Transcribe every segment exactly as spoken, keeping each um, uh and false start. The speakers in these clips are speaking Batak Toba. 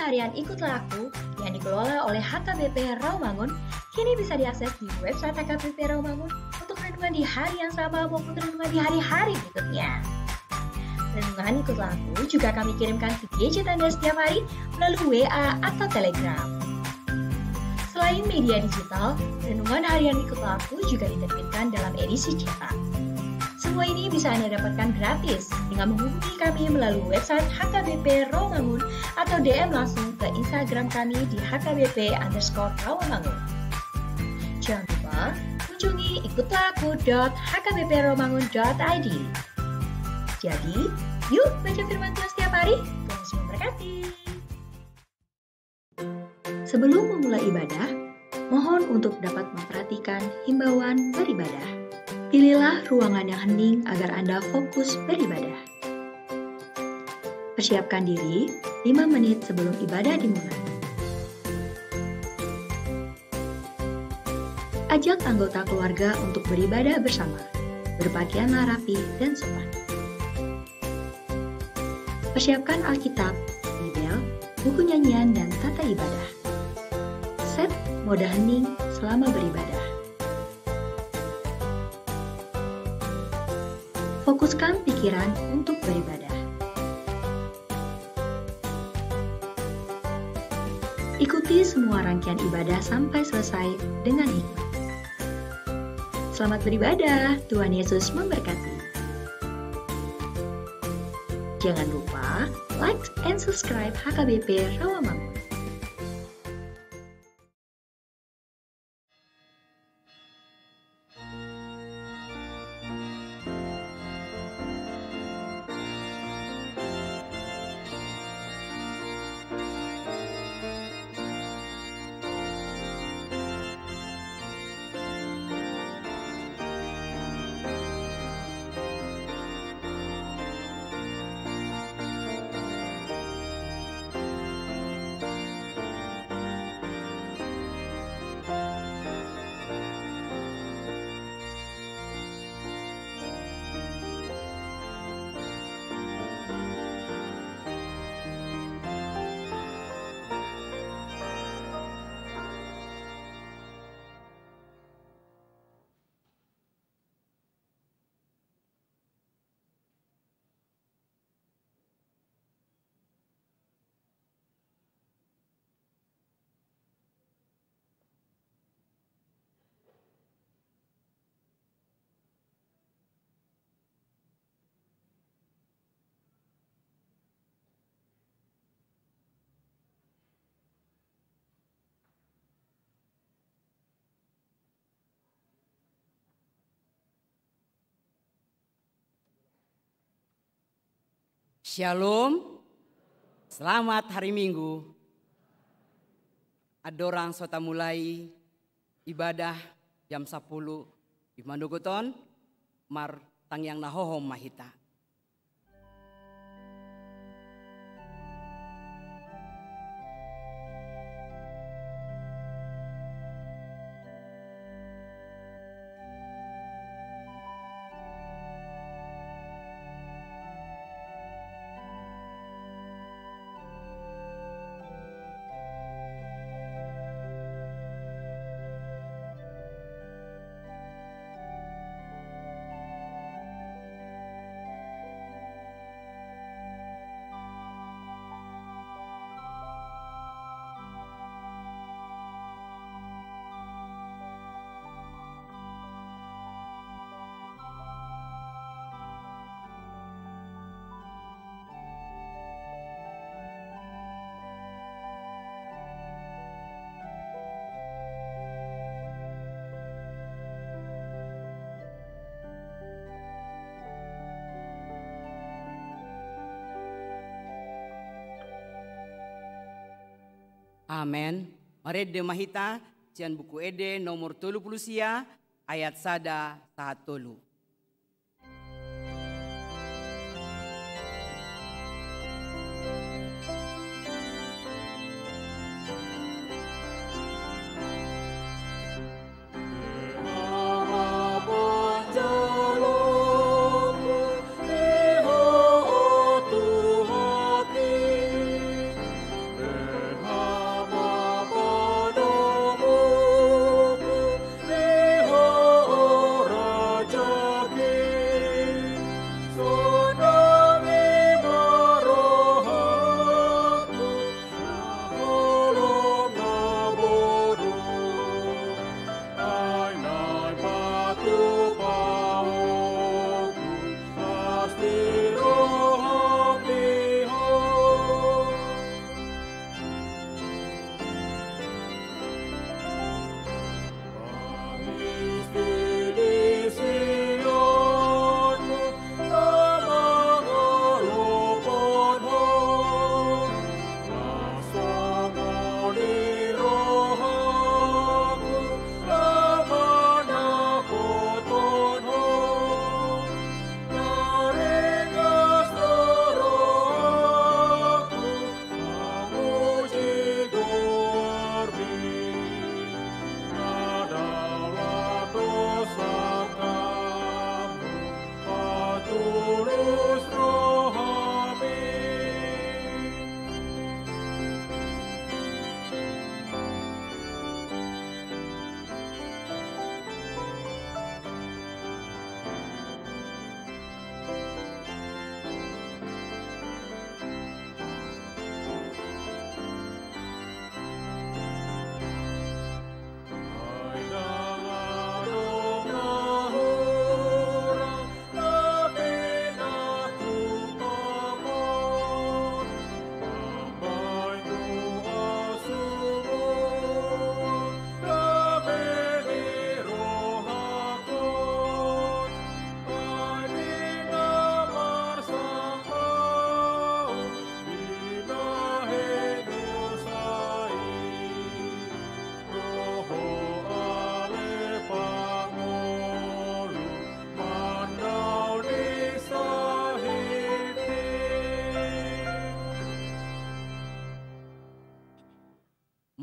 harian Ikutlah Aku yang dikelola oleh H K B P Rawamangun kini bisa diakses di website H K B P Rawamangun untuk renungan di hari yang sama maupun renungan di hari-hari berikutnya. Renungan Ikutlah Aku juga kami kirimkan ke gadget Anda setiap hari melalui W A atau Telegram. Selain media digital, renungan harian Ikutlah Aku juga diterbitkan dalam edisi cetak. Semua ini bisa Anda dapatkan gratis dengan menghubungi kami melalui website H K B P Rawamangun atau D M langsung ke Instagram kami di H K B P underscore Rawamangun. Jangan lupa kunjungi ikutlah aku dot H K B P rawamangun dot I D. Jadi, yuk baca firman Tuhan setiap hari. Tuhan Yesus memberkati. Sebelum memulai ibadah, mohon untuk dapat memperhatikan himbauan beribadah. Pilihlah ruangan yang hening agar Anda fokus beribadah. Persiapkan diri lima menit sebelum ibadah dimulai. Ajak anggota keluarga untuk beribadah bersama. Berpakaianlah rapi dan sopan. Persiapkan Alkitab, Bibel, buku nyanyian, dan tata ibadah. Set mode hening selama beribadah. Fokuskan pikiran untuk beribadah. Ikuti semua rangkaian ibadah sampai selesai dengan hikmat. Selamat beribadah, Tuhan Yesus memberkati. Jangan lupa like and subscribe H K B P Rawamangun. Syalom. Selamat hari Minggu. Andorang so tamulai ibadah jam sampulu, di manogot on, martangiang na hohom ma hita. Amen. Marende ma hita sian Buku Ende nomor tolu pulu sia, ayat sada sahat tolu.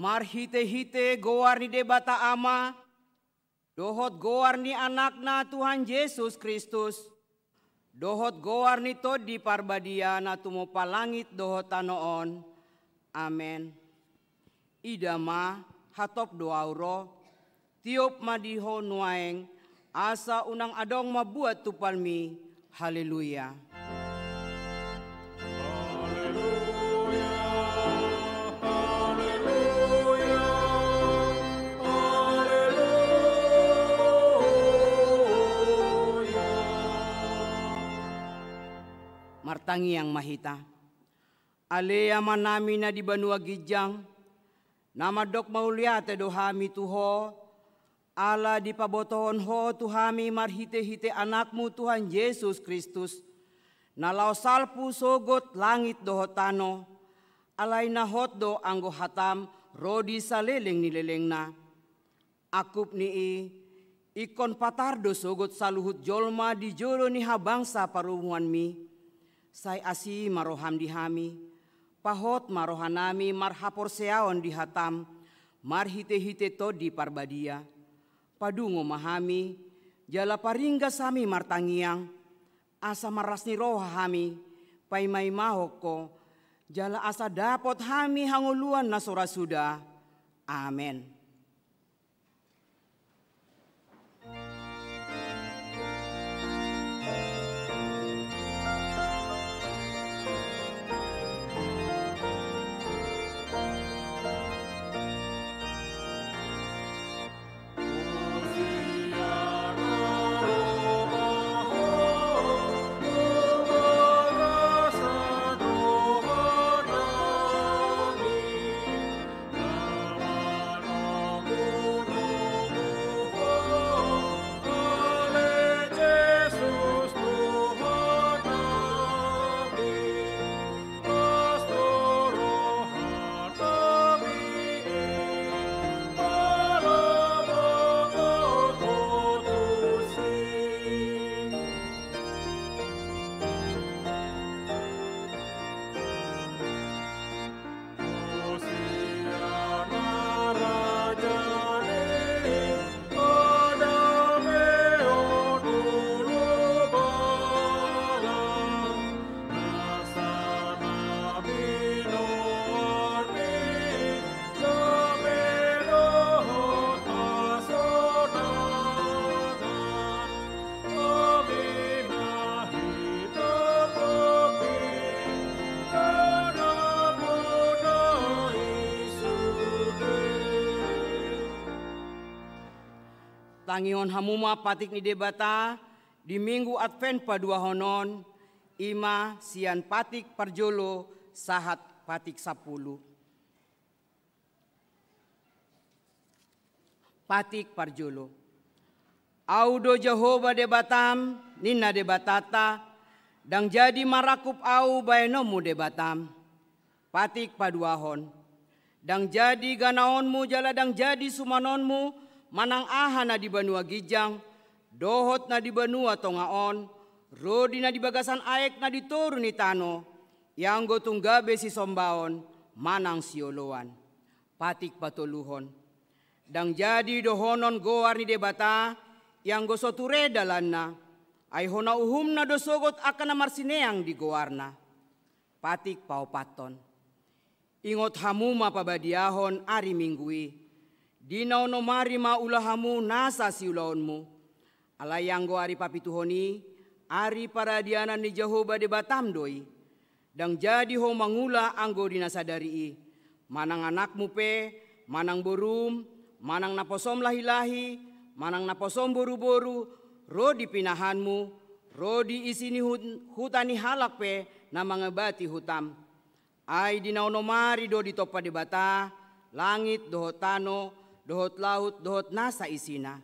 Marhite-hite goar ni Debata Ama, dohot goar ni Anakna Tuhan Jesus Kristus, dohot goar ni Tondi Parbadia na tumompa langit dohot tano on. Amen. Ida ma, hatop do ahu ro, tiop ma di ho nuaeng, asa unang adong mambuat tumpalmi. Haleluya. Haleluya, haleluya, haleluya. Martangiang ma hita. Ale Amanami na di banua ginjang, na mandok mauliate do hami tu Ho, ala dipabotohon Ho tu hami marhite-hite Anakmu Tuhan Jesus Kristus, na laho salpu sogot langit dohot tano, alai na hot do anggo hatam ro di saleleng ni lelengna. Angkup ni i, ingkon patar do sogot saluhut jolma di jolo ni habangsa parumuanmi. Sai asi ma roham di hami, pahot ma rohanami marhaporseaon di hatam, marhite-hite Tondi Parbadia. Padungo ma hami, jala paringgas hami martangiang, asa marlas ni roha hami, paima-imahon Ho, jala asa dapot hami hangoluan na so ra suda. Amen. Tangihon hamu ma patik ni Debata di Minggu Advent paduahon on, i ma sian patik parjolo sahat patik sampulu. Patik parjolo. Ahu do Jahowa Debatam, ninna Debatanta, ndang jadi marangkup ahu baenonmu Debatam. Patik paduahon. Ndang jadi ganaonmu jala ndang jadi sumanonmu manang aha na di banua ginjang, dohot na di banua tonga on, ro di na di bagasan aek na di toru ni tano, ianggo tung gabe sisombaon manang sioloan. Patik patoluhon. Ndang jadi dohonon goar ni Debata, ianggo so ture dalanna, ai hona uhumna do sogot angka na marsineang di goarna. Patik paopathon. Ingot hamu ma pabadiahon ari Minggu i. Di na onom ari ma ula hamu nasa siulaonmu. Alai anggo ari papituhon i, ari paradianan ni Jahowa Debatam do i. Ndang jadi ho mangula anggo di na sadari i. Manang anakmu pe, manang borum, manang naposom lahi-lahi, manang naposom boru-boru, ro di pinahanmu, ro di isi ni hut-, huta ni halak pe na mangebati hutam. Ai di na onom ari do ditompa Debata langit dohot tano, dohot laut, dohot nasa isina.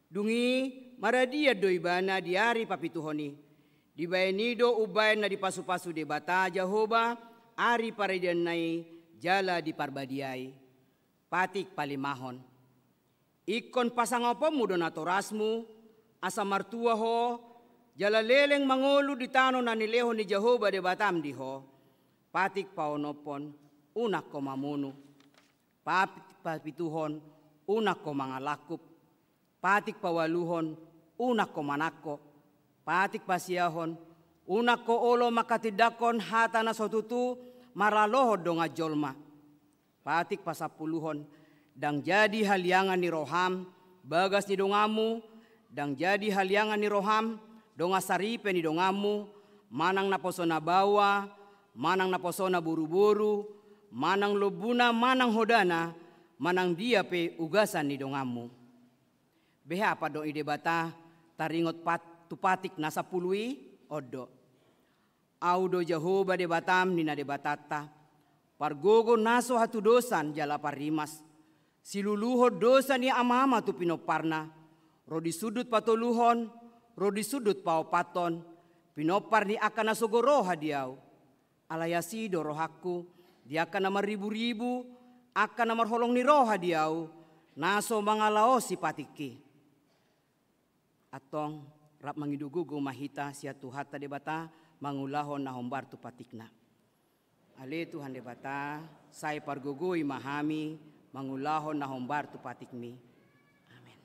Dung i maradian do ibana di ari papituhon i. Dibaen i do umbaen na dipasu-pasu Debata Jahowa ari paradianna i jala diparbadiai. Patik palimahon. Ingkon pasangaponmu do natorasmu, asa martua ho, jala leleng mangolu di tano na nilehon ni Jahowa Debatam di ho. Patik paonomhon, unang ho mamunu. Patik papituhon, unang ho mangalangkup. Patik paualuhon, unang ho manangko. Patik pasiahon, unang ho olo manghatindanghon hata na so tutu maralohon dongan jolma. Patik pasampuluhon, ndang jadi haliangan ni roham bagas ni donganmu, ndang jadi haliangan ni roham dongan saripe ni donganmu, manang naposona baoa, manang naposona boruboru, manang lombuna, manang hodana, manang dia pe ugasan ni donganmu. Beha pandok ni Debata taringot pat-, tu patik na sampulu i? On do: Ahu do Jahowa Debatam, ninna Debatanta, pargogo na so hatudosan jala parrimas, siluluhon dosa ni amaama tu pinomparna, ro di sundut patoluhon, ro di sundut paopathon, pinompar ni angka na sogo roha di ahu. Alai asi do rohangku di angka na marriburibu, angka na marholong ni roha di ahu, na so mangalaosi patikki. Antong, rap mangido gogo ma hita sian Tuhanta Debata mangulahon na hombar tu patikna. Ale Tuhan Debata, sai pargogoi ma hami mangulahon na hombar tu patikmi. Amen.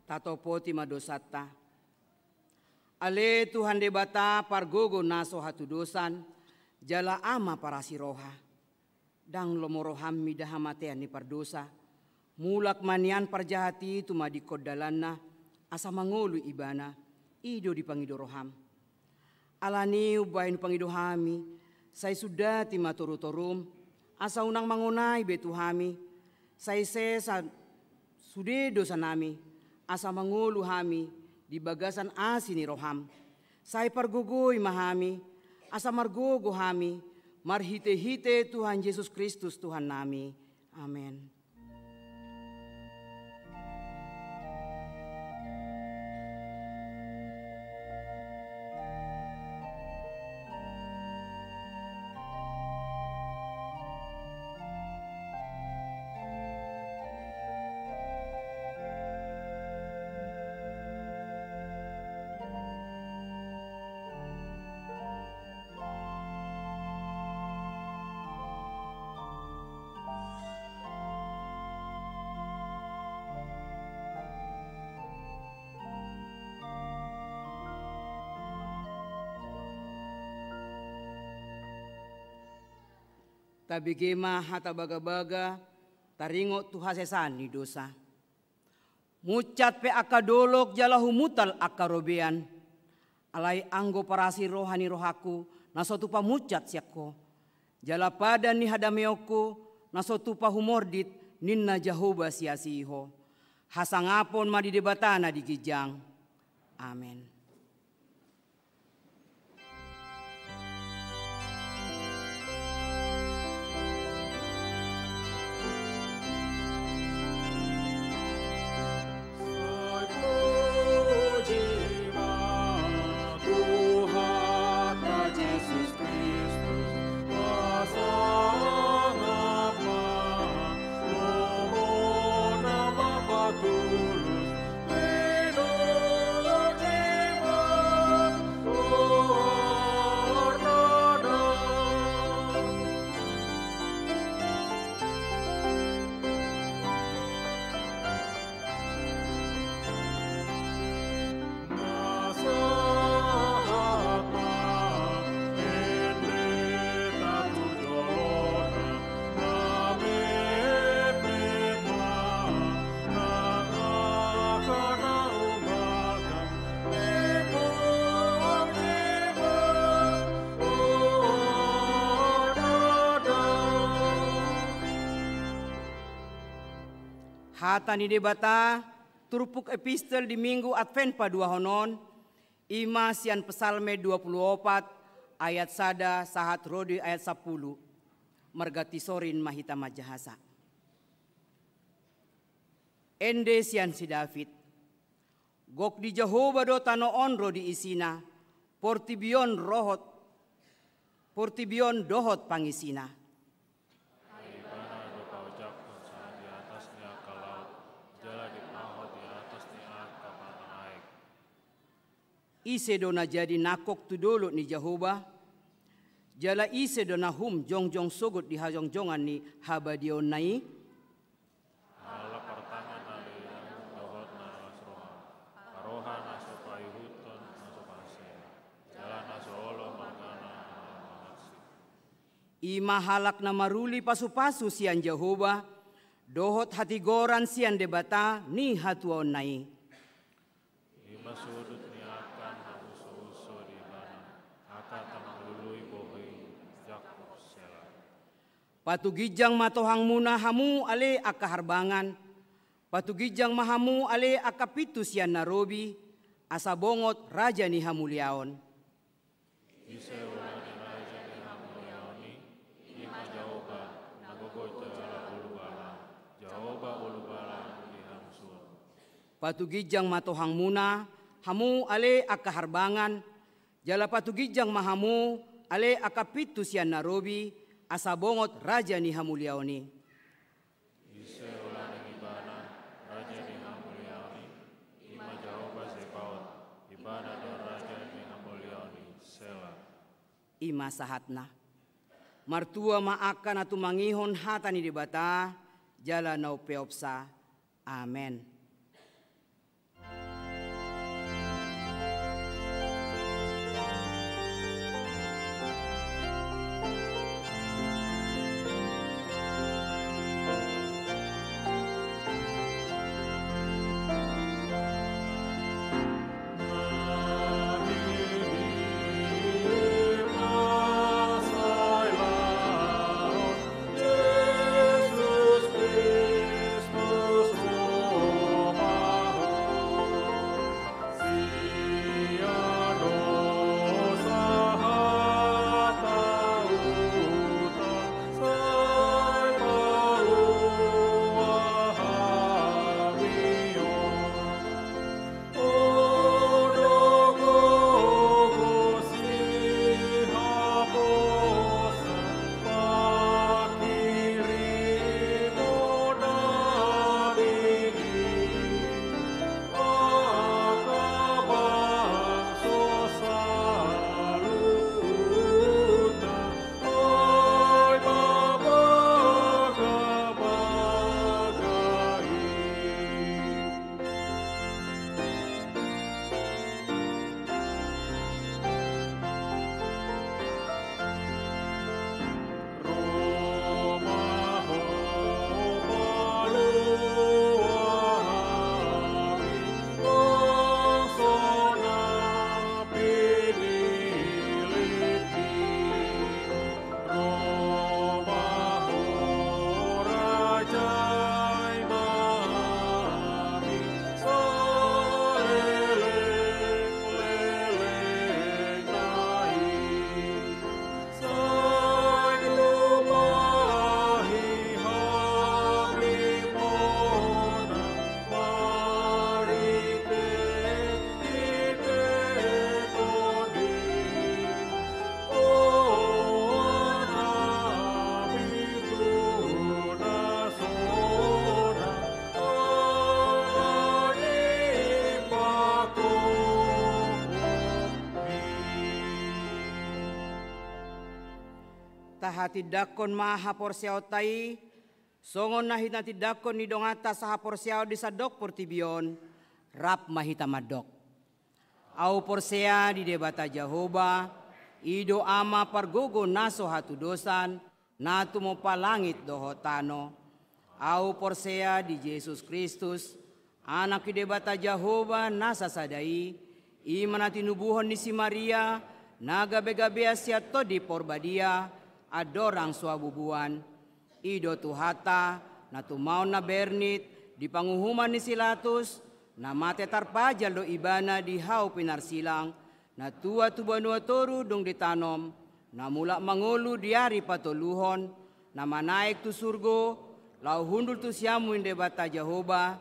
Tatopoti ma dosanta. Ale Tuhan Debata, pargogo na so hatudosan, jala Ama parasi roha. Ndang lomo roham mida hamatean ni pardosa. Mulak ma nian parjahat i tumadingkon dalanna, asa mangolu ibana, i do dipangido roham. Alani i umbahen hupangido hami, sai sundati ma torutorum, asa unang mangonai be tu hami, sai sesa sude dosanami, asa mangolu hami di bagasan asi ni roham. Sai pargogoi ma hami, asa margogo hami, marhitehite Tuhan Jesus Kristus Tuhannami. Amen. Tabege ma hata bagabaga taringot tu hasesaan ni dosa. Munsat pe angka dolok jala humuntal angka robean. Alai anggo parasi roha ni rohangku na so tupa munsat sian Ho, jala padan ni hadameonku na so tupa humordit, ninna Jahowa siasi Ho. Hasangapon ma di Debata na di ginjang. Amen. Hata ni Debata, turpuk epistel di Minggu Advent paduahon on, i ma sian Psalme dua pulu opat, ayat sada sahat ro di ayat sampulu. Marganti sorin ma hita manjahasa. Ende sian si David. Gok ni Jahowa do tano on ro di isina, portibi on rohot, portibi on dohot pangisina. Ai Ibana do paojakhon sahat di atas ni angka laut, jala dipahot di atas ni angka patang aek. Ise do na jadi nangkok tu dolok ni Jahowa? Jala ise do na hum jongjong sogot di hajongjongan ni habadiaonna i? Ala partangan na leleng dohot na las roha, parroha na so paihuthon na so pahansea, jala na so olo mangana ala mangansi. I ma halak na maruli pasupasu sian Jahowa, dohot hatigoran sian Debata ni hatuaonna i. I ma sudut ni angka na husohuso di Ibana, angka na mangalului bohi Jakob. Sela. Patuginjang ma tohangmuna hamu ale angka harbangan, patuginjang ma hamu ale angka pintu sian na robi, asa bongot Raja ni hamuliaon. Ise holan ni Raja ni hamuliaon i? I ma Jahowa, na gogo jala ulubala, Jahowa ulubala di hamusuhon. Patuginjang ma tohangmuna, hamu ale angka harbangan, jala patuginjang ma hamu ale angka pintu sian na robi, asa bongot Raja ni hamuliaon i. Ise holan ni Ibana, Raja ni hamuliaon i? I ma Jahowa Zebaot, Ibana do Raja ni hamuliaon i. Sela. I ma sahatna. Martua ma angka na tumangihon hata ni Debata, jala na umpeopsa. Amen. Tahatindangkon ma haporseaonta i, songon na hinatindangkon ni donganta sahaporseaon di sandok portibi on, rap ma hita mandok. Ahu porsea di Debata Jahowa, i do Ama pargogo na so hatudosan, na tumompa langit dohot tano. Ahu porsea di Jesus Kristus, Anak ni Debata Jahowa na sasada i, i ma na tinubuhon ni si Maria, na gabegabean sian Tondi Porbadia, andorang so habubuan. I do Tuhanta, na tumaon na bernit, Di panguhuman ni si Latus, na mate tarpajal do ibana di hau pinarsilang, na tua tu banua toru dung ditanom, na mulak mangolu di ari patoluhon, na manaek tu surgo, laho hundul tu siamun ni Debata Jahowa,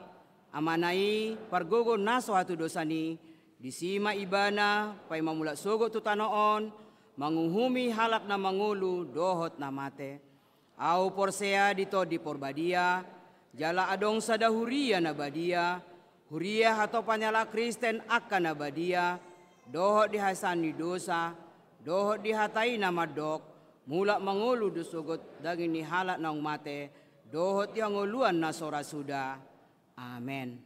Amana i, pargogo na so hatudosan i, disi ma ibana paima mulak sogot tu tano on, manguhumi halak na mangolu dohot na mate. Ahu porsea di Tondi Porbadia, jala adong sada huria na badia, huria hatopan ni halak Kristen angka na badia, dohot di hasesaan ni dosa, dohot di hata i na mandok, mulak mangolu do sogot daging ni halak naung mate, dohot di hangoluan na so ra suda. Amen.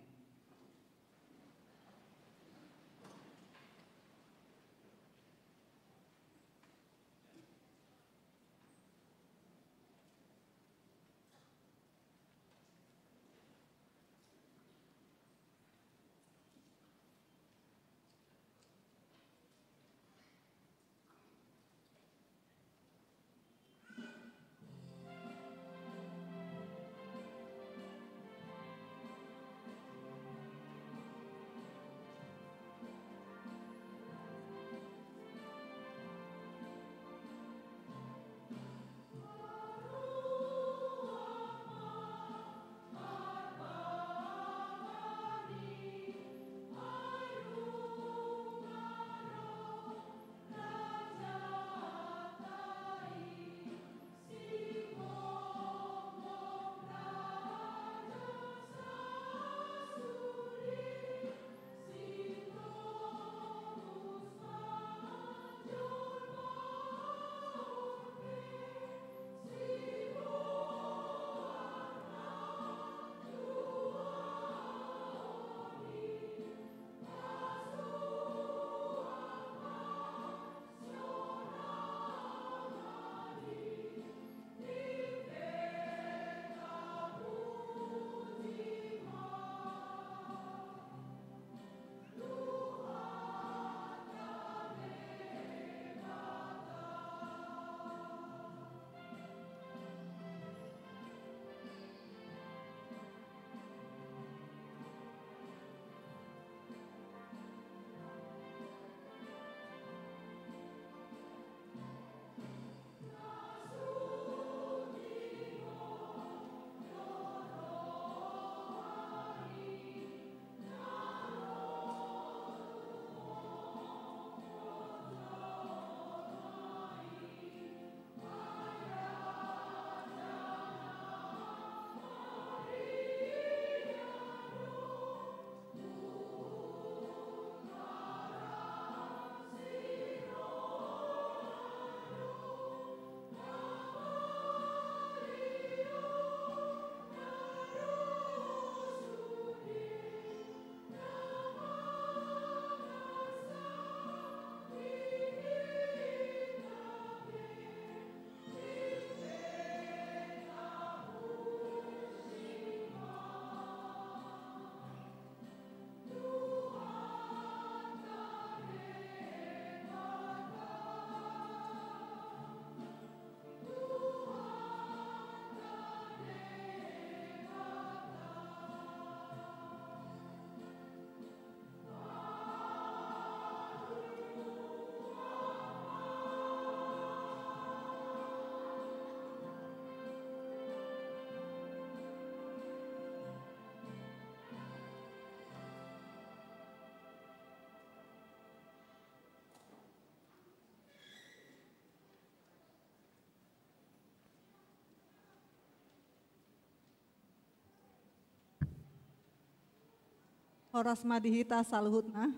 Horas ma di hita saluhutna.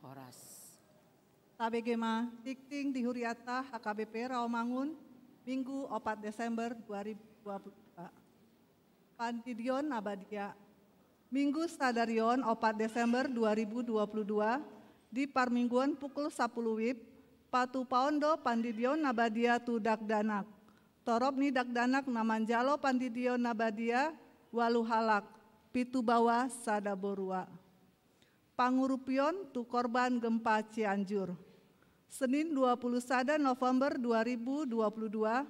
Horas. Tabege ma tingting di huriata H K B P Rawamangun, Minggu opat Desember dua ribu dua puluh dua. Pandidion na badia. Minggu sadari on, opat Desember dua ribu dua puluh dua, di parmingguon pukul sapuluh wib, patupaon do pandidion na badia tu dakdanak. Torop ni dakdanak na manjalo pandidion na badia, ualu halak, pitu baoa, sada borua. Pangurupion tu korban gempa Cianjur. Senin dua puluh sada November dua ribu dua puluh dua,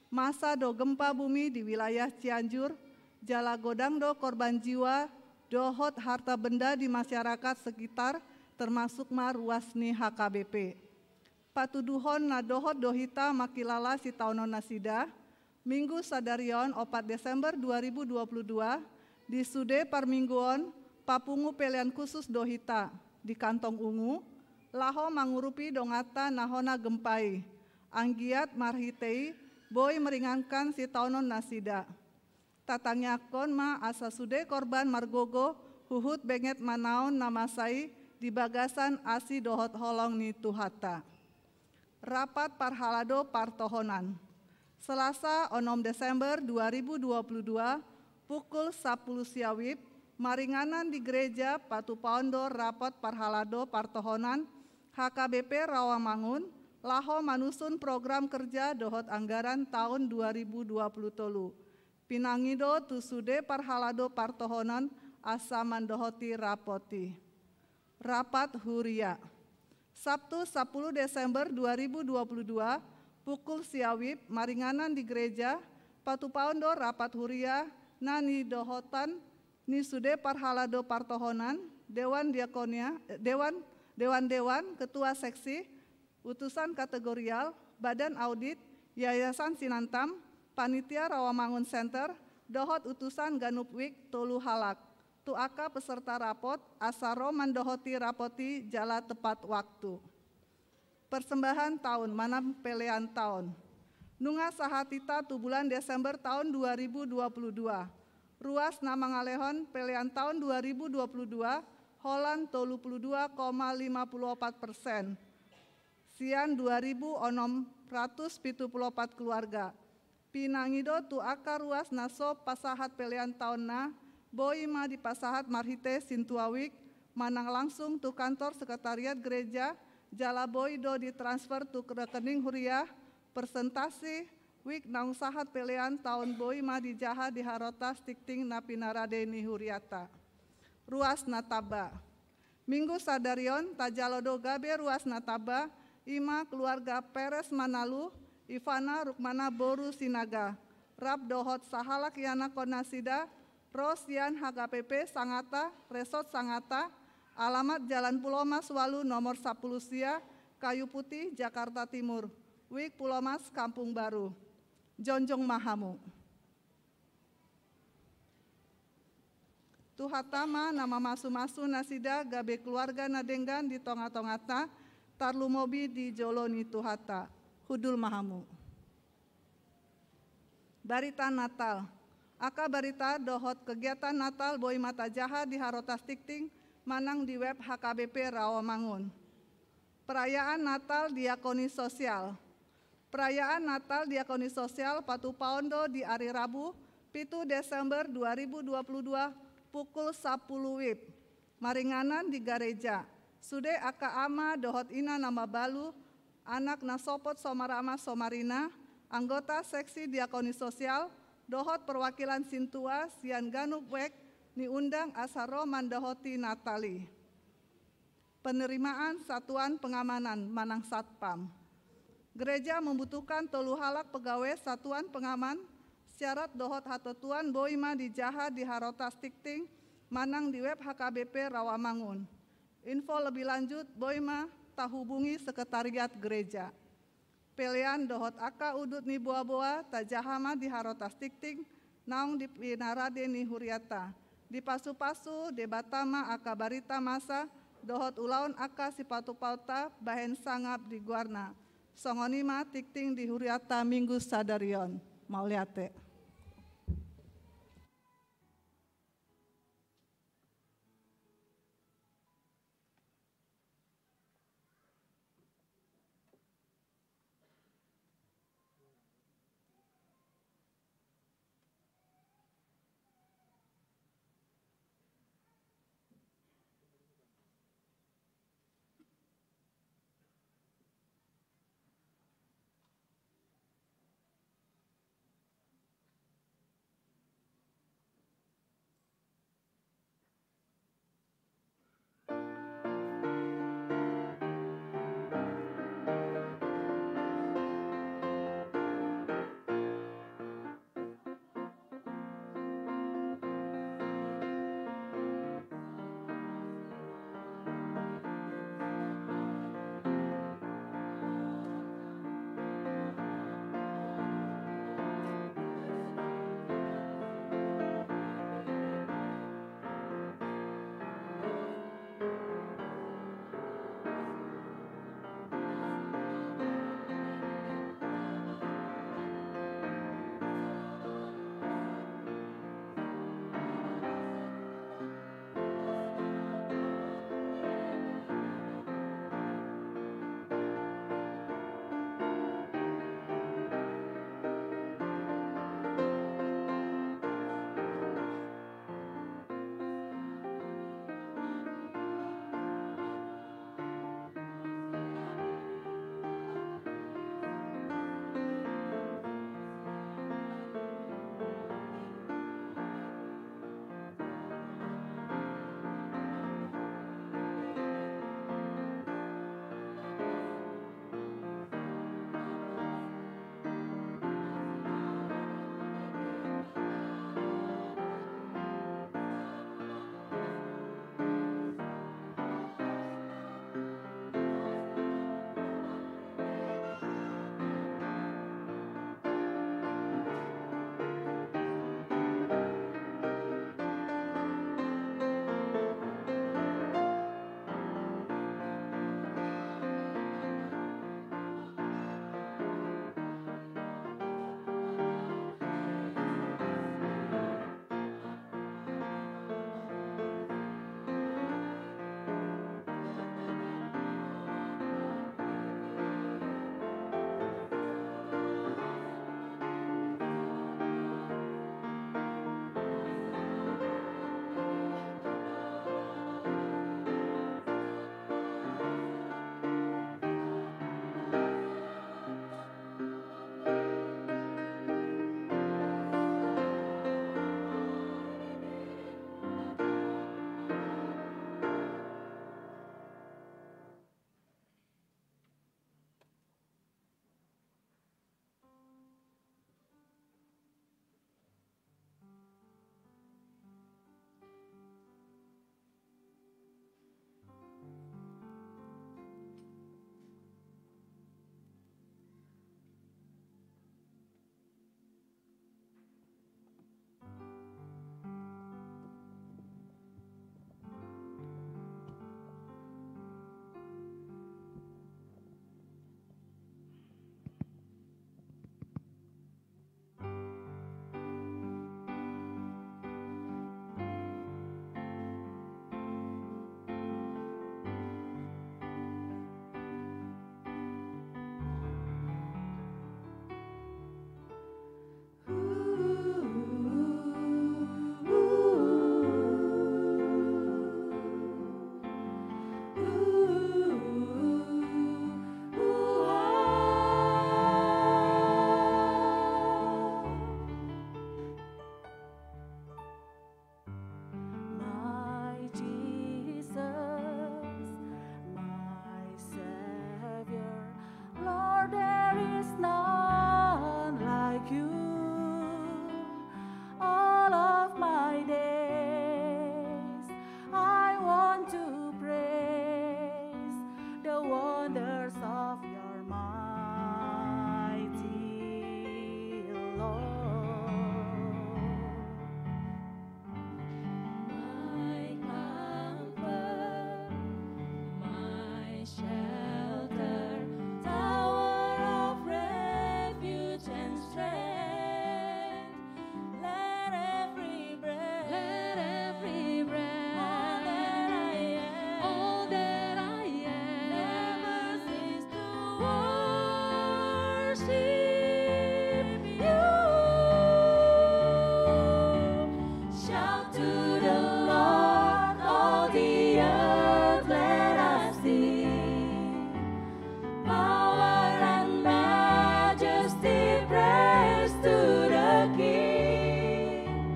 masa do gempa bumi di wilayah Cianjur, Jala godang do korban jiwa dohot harta benda di masyarakat sekitar, termasuk ma ruas ni H K B P. Patuduhon na dohot do hita mangkilala sitaonon nasida, Minggu sadari on, opat Desember dua ribu dua puluh dua, di sude parmingguon, papungu pelean khusus do hita di Kantong Ungu, laho mangurupi donganta na hona gempa i, anggiat marhite i boi meringankan sitaonon nasida. Tatangiangkon ma asa sude korban margogo huhut benget manaon na masa i di bagasan asi dohot holong ni Tuhanta. Rapat parhalado partohonan. Selasa, onom Desember dua ribu dua puluh dua, pukul sapuluh sia WIB, maringanan di gereja patupaon do rapat parhalado partohonan H K B P Rawamangun, laho manusun program kerja dohot anggaran taon dua ribu dua puluh tolu. Pinangido tu sude parhalado partohonan asa mandohoti rapot i. Rapat huria. Sabtu, sapuluh Desember dua ribu dua puluh dua, pukul sia WIB, maringanan di gereja, patupaon do rapat huria na nidohotan ni sude parhalado partohonan, Dewan Diakonia, eh, Dewan, Dewan-dewan, ketua seksi, utusan kategorial, badan audit, Yayasan Sinantam, panitia Rawamangun Center, dohot utusan ganup WIB tolu halak, tu angka peserta rapot, asa ro mandohoti rapot i jala tepat waktu. Persembahan taon manang pelean taon. Nunga sahat hita tu bulan Desember taon dua ribu dua puluh dua. Ruas na mangalehon pelean taon dua ribu dua puluh dua, holan tolu puluh dua koma lima puluh opat persen. Sian dua ribu onom ratus pitu puluh opat keluarga. Pinangido tu angka ruas na so pasahat pelean taonna, boi ma dipasahat marhite sintua WIB, manang langsung tu kantor sekretariat gereja, jala boi do ditransfer tu rekening huria, persentasi WIB naung sahat pelean taon boi ma dijaha di harotas tingting na pinarade ni huriata. Ruas na tamba. Minggu sadari on, tajalo do gabe ruas na tamba, i ma keluarga Peres Manalu, Ivana Rukmana boru Sinaga, rap dohot sahalak ianakhon nasida, ro sian H K B P Sangata, Resort Sangata, alamat Jalan Pulomas ualu nomor sapuluh sia, Kayu Putih, Jakarta Timur, WIB Pulomas, Kampung Baru. Jongjong ma hamu. Tuhanta ma na mamasu-masu nasida gabe keluarga na denggan di tonga-tonganta, tarlumobi di jolo ni Tuhanta. Hundul ma hamu. Barita Natal. Angka barita dohot kegiatan Natal boi ma tajaha di harotas tingting manang di web H K B P Rawamangun. Perayaan Natal diakoni sosial. Perayaan Natal diakoni sosial patupaon do di ari Rabu, pitu Desember dua ribu dua puluh dua, pukul sapuluh WIB. Maringanan di gareja. Sude angka ama dohot ina na mabalu, anak na sopot so marama so marina, anggota seksi diakoni sosial, dohot perwakilan sintua sian ganup web niundang asa ro mandohoti Natal i. Penerimaan satuan pengamanan manang satpam. Gereja membutuhkan tolu halak pegawai satuan pengaman, syarat dohot hatentuan boi ma dijaha di harotas tingting manang di web H K B P Rawamangun. Info lebih lanjut boi ma tahubungi sekretariat gereja. Pelean dohot angka udut ni boa-boa tajaha ma di harotas tingting naung pinarade ni huriata. Dipasu-pasu Debata ma angka barita masa dohot ulaon angka sipatupaonta bahen sangap di goarna. Songon i ma tingting di huriata Minggu sadari on. Mauliate. of your mighty love. My comfort, my shelter, tower of refuge and strength. Let every breath, let every breath, all that I am, all that I am, never cease to worship you. Shout to the Lord, all the earth, let us sing. Power and majesty, praise to the King.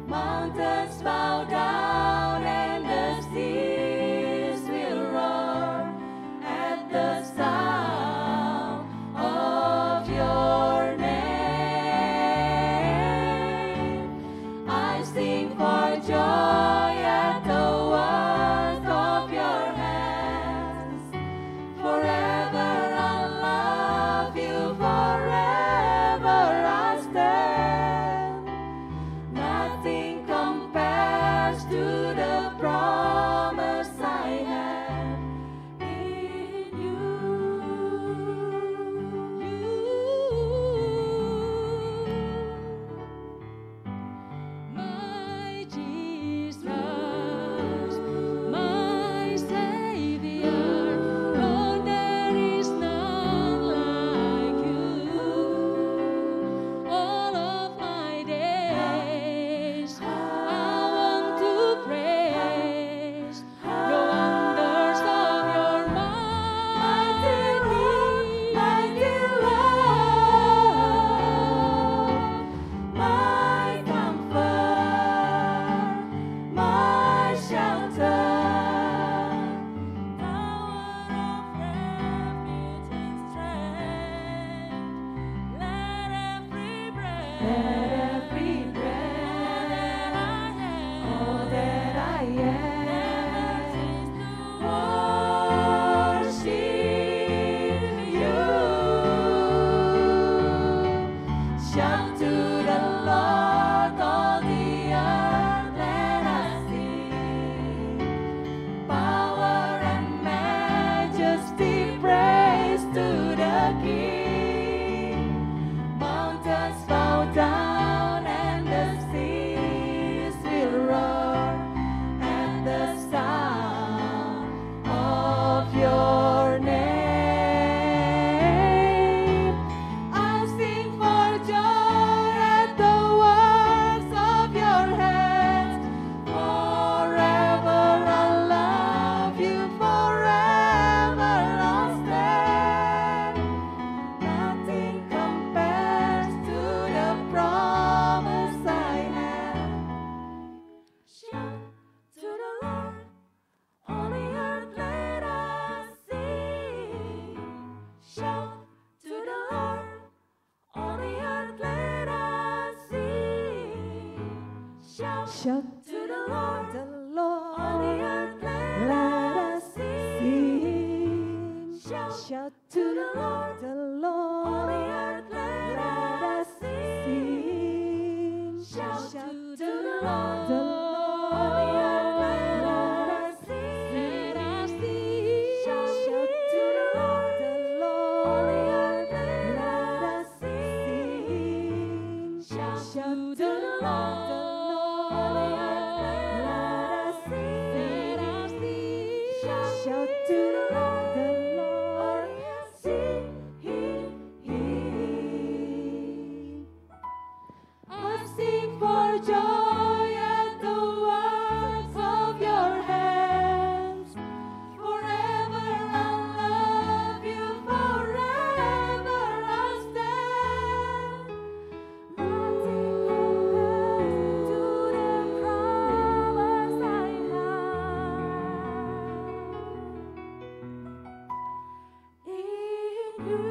Mountains bow down and the seas will roar at the sound of your name. I sing for joy at the work of your hands. Forever I love you, forever I stand. Nothing compares to the promise I have in you. My Jesus, my Savior, Lord, there is none like you. All of my days, I want to praise the wonders of your mighty, mighty love, my comfort, my shelter, tower of refuge and strength. Let every breath, let every breath, all that I am, worship you. Shout to the Lord, all the earth, let us sing. Power and majesty, praise to the King. Mountains bow down and the seas will roar at the sound of your name. I'll sing for joy at the works of your hands. Forever I love you, forever I'll stand. Nothing compares to the promise I have. Shout to the Lord, all the earth, let us sing. Shout to the Lord, all the earth, let us sing. Shout, shout to the Lord, the Lord. All the earth, let, let us sing. Shout, shout to the Lord, the Lord. All the earth, let, let us sing. Shout, shout to the Lord, the Lord. All the earth, let, let us sing. Let us sing. Shout, shout to the Lord, the Lord. All the earth, let, let us sing. Shout, shout to the Lord. All the earth, let us sing. Let us sing. Shout, shout to the Lord, the Lord. Sing. I sing for joy at the works of your hands. Forever I'll love you, forever I'll stand. Nothing compares to the promise I have in you.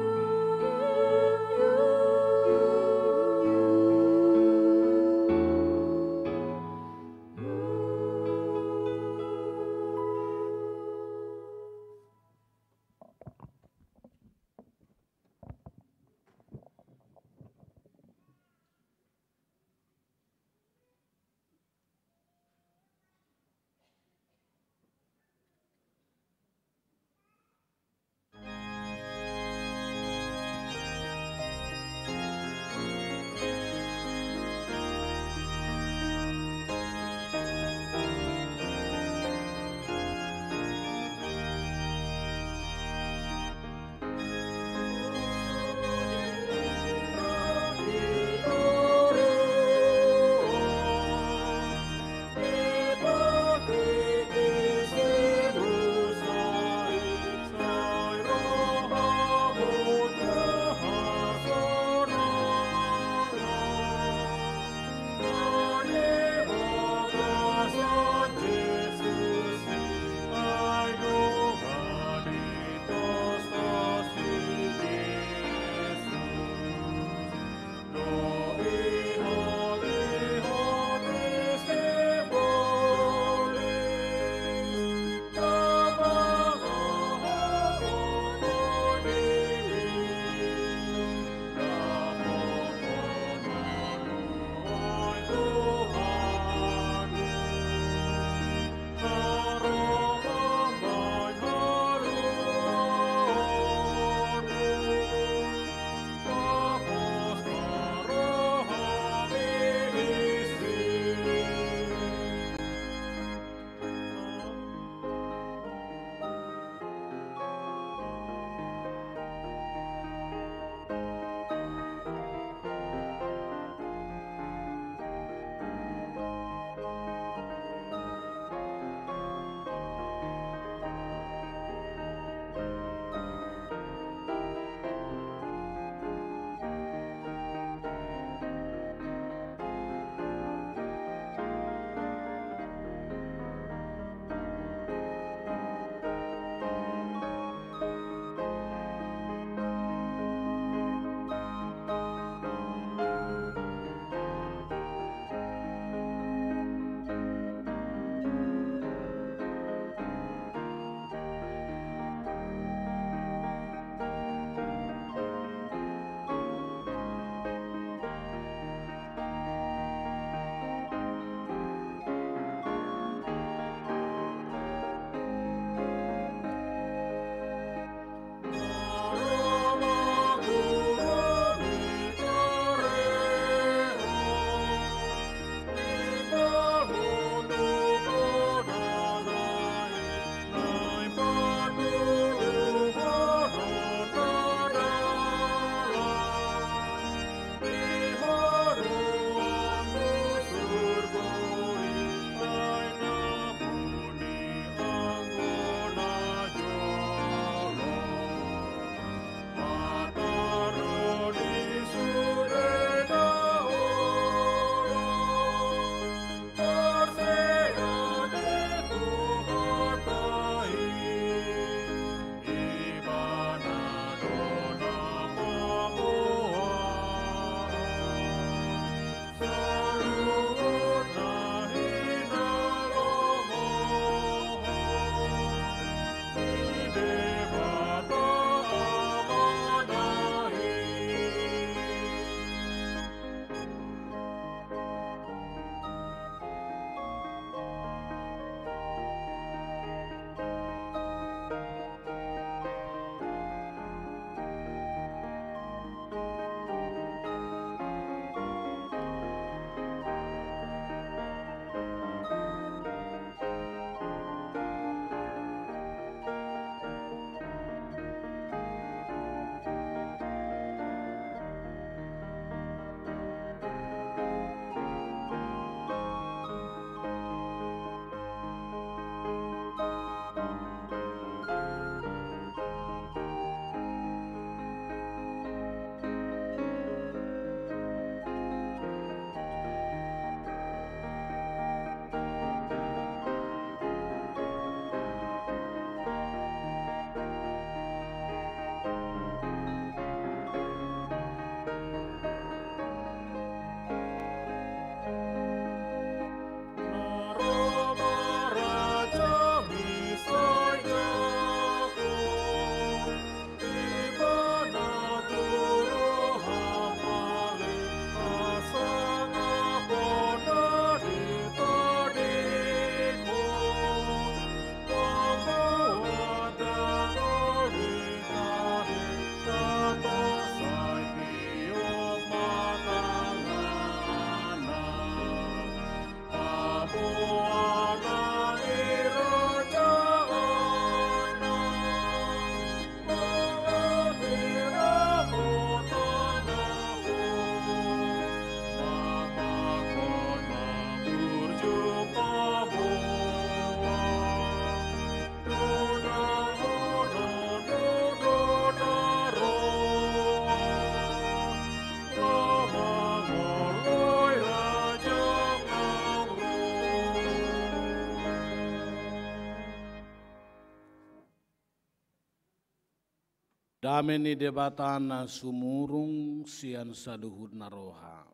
Dame ni Debata na sumurung sian saluhutna roha,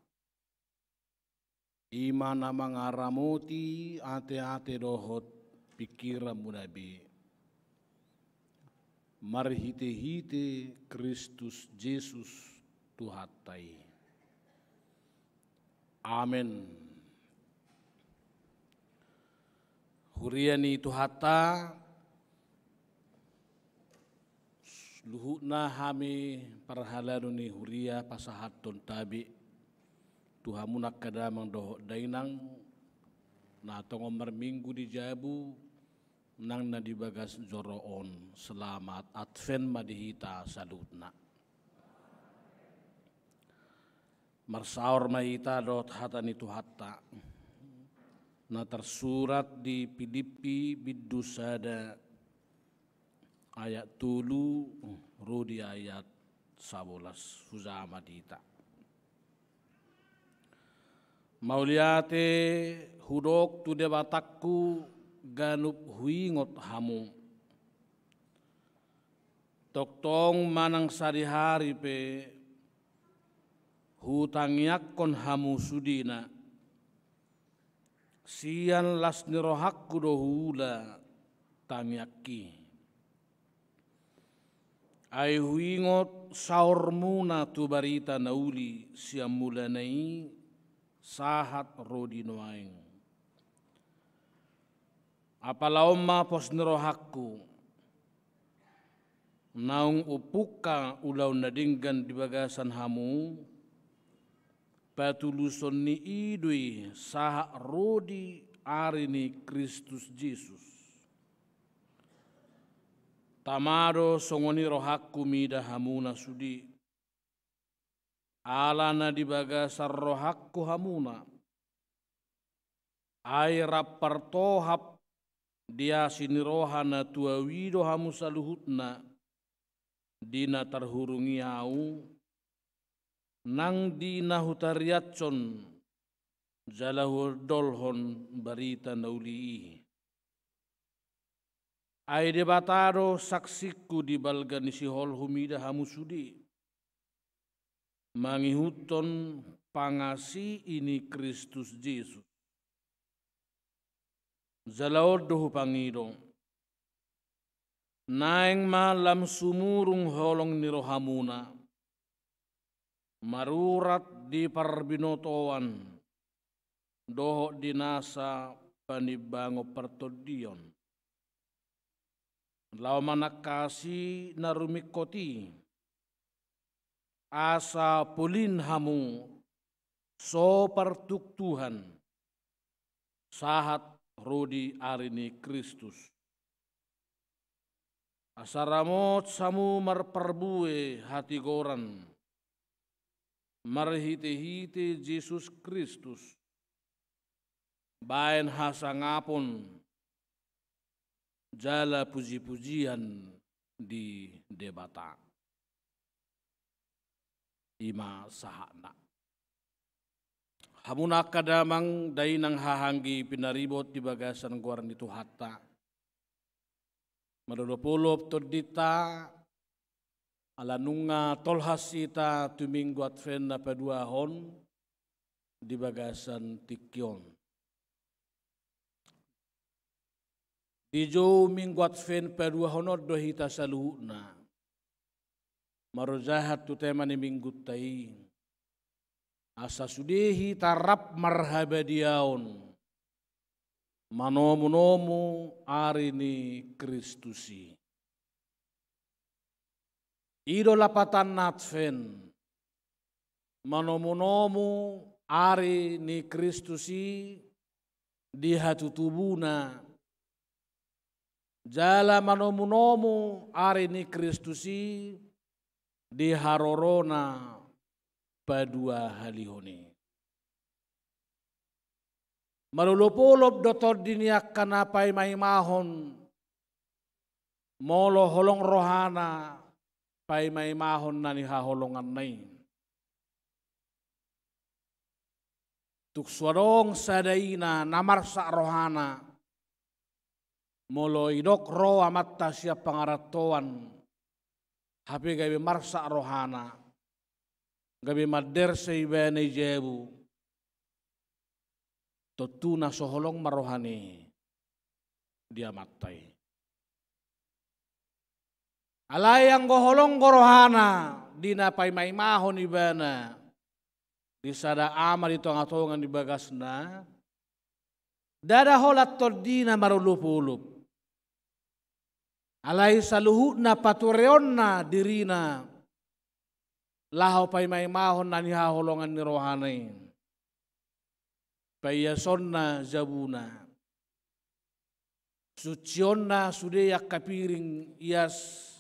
i ma na mangaramoti ateate dohot pingkiranmuna be, marhitehite Kristus Jesus Tuhanta i. Amen. Huria ni Tuhanta, luhutna hami parhalado ni huria pasahathon tabe tu hamu angka damang dohot dainang na tongon marminggu di jabu nang na di bagas joro on. Selamat Advent ma di hita saluhutna. Marsaor ma hita dohot hata ni Tuhanta na tarsurat di Pilippi bindu sada ayat tolu ro di ayat sabolas. Hujaha ma di hita. Mauliate hudok tu Debatangku ganup huingot hamu. Tongtong manang sadihari pe hutangiangkon hamu sudena. Sian las ni rohangku do huula tangiangki. Ai huingot saormuna tu barita na uli sian mulana i sahat ro di nuaeng. Apala on ma pos ni rohangku, naung umpungka ulaon na denggan di bagasan hamu, patuluson ni i do i sahat ro di ari ni Kristus Jesus. Tama do songon i rohangku mida hamuna sude. Ala na di bagasan rohangku hamuna, ai rap partohap di asi ni roha na tu au i do hamu saluhutna, di na tarhurung i au, nang di na hutariashon jala huondolhon barita na uli i. Ai Debata do saksingku di balga ni sihol humida hamu sude, mangihuthon pangasii ni Kristus Jesus. Jala on do hupangido, naeng ma lam sumurung holong ni rohamuna, marurat di parbinotoan dohot di nasa panimbangon partondion, laho manangkasi na rumingkot i, asa polin hamu so partuktuhan sahat ro di ari ni Kristus. Asa ramot hamu marparbue hatigoran marhitehite Jesus Kristus, baen hasangapon jala pujipujian di Debata. I ma sahatna. Hamuna angka damang dainang hahaanggi pinaribot di bagasan goar ni Tuhanta, malolopolop tondinta, ala nunga tolhas hita tu Minggu Advent na paduahon di bagasan tingki on. Dijou Minggu Advent paduahon on do hita saluhutna marojahan tu tema ni Minggunta i, asa sude hita rap marhabadiaon manomunomu ari ni Kristus i. I do lapatanna Advent, manomunomu ari ni Kristus i di hatutubuna, jala manomunomu ari ni Kristus i di harorona paduahalihon i. Malolopolop do tondi ni angka na paimaimahon, molo holong rohana paimaimahon na nihaholonganna i. Tung so adong sada ina na marsak rohana, molo didok ro amanta sian pangarantoan, hape gabe marsak rohana, gabe manderse ibana i jabu, tontu na so holong ma rohana i di Amanta i. Alai anggo holong do rohana di na paimaimahon ibana di sada ama di tongatonga ni bagasna, ndada holan tondina marolopolop. Alai saluhutna patureonna dirina laho paimaimahon na nihaholongan ni rohana i. Paiasonna jabuna, sucionna sude angka piring ias,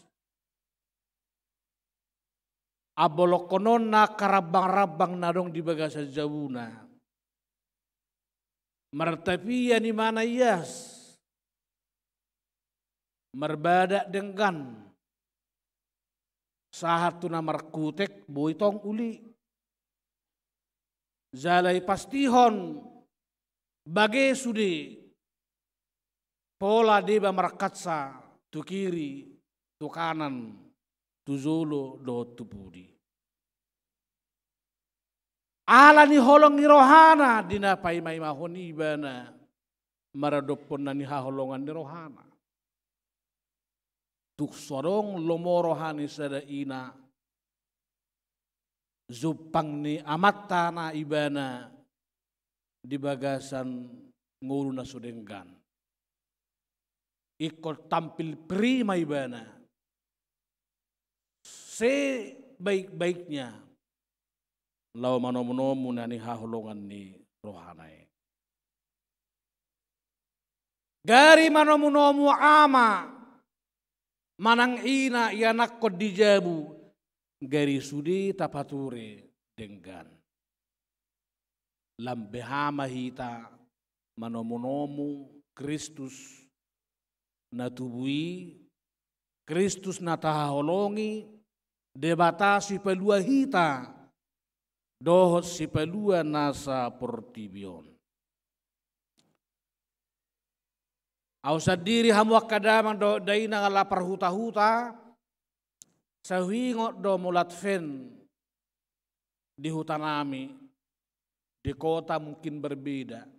ambolongkononna angka rambangrambang na adong di bagasan jabuna. Martapian imana ias, marbadak denggan, sahat tu na markutek boi tong uli. Jala ipastihon bage sude, pola deba markatsa tu kiri, tu kanan, tu jolo dohot tu pudi. Ala ni holong ni rohana di na paimaimahon i ibana maradophon na nihaholongan ni rohana. Tung so adong lomo roha ni sada ina jumpang ni amanta na ibana di bagasan ngolu na so denggan. Ingkon tampil prima ibana, sebaik-baiknya, laho manomunomu na nihaholongan ni rohana i. Gari manomunomu ama manang ina ianakhon di jabu, gari sude tapature denggan. Lam beha ma hita manomunomu Kristus na tubu i, Kristus na tahaholongi, Debata sipalua hita dohot sipalua nasa portibi on. Ahu sandiri, hamu angka damang dohot dainang, ala parhutahuta, sai huingot do molo Advent di hutanami, di kota mungkin berbeda.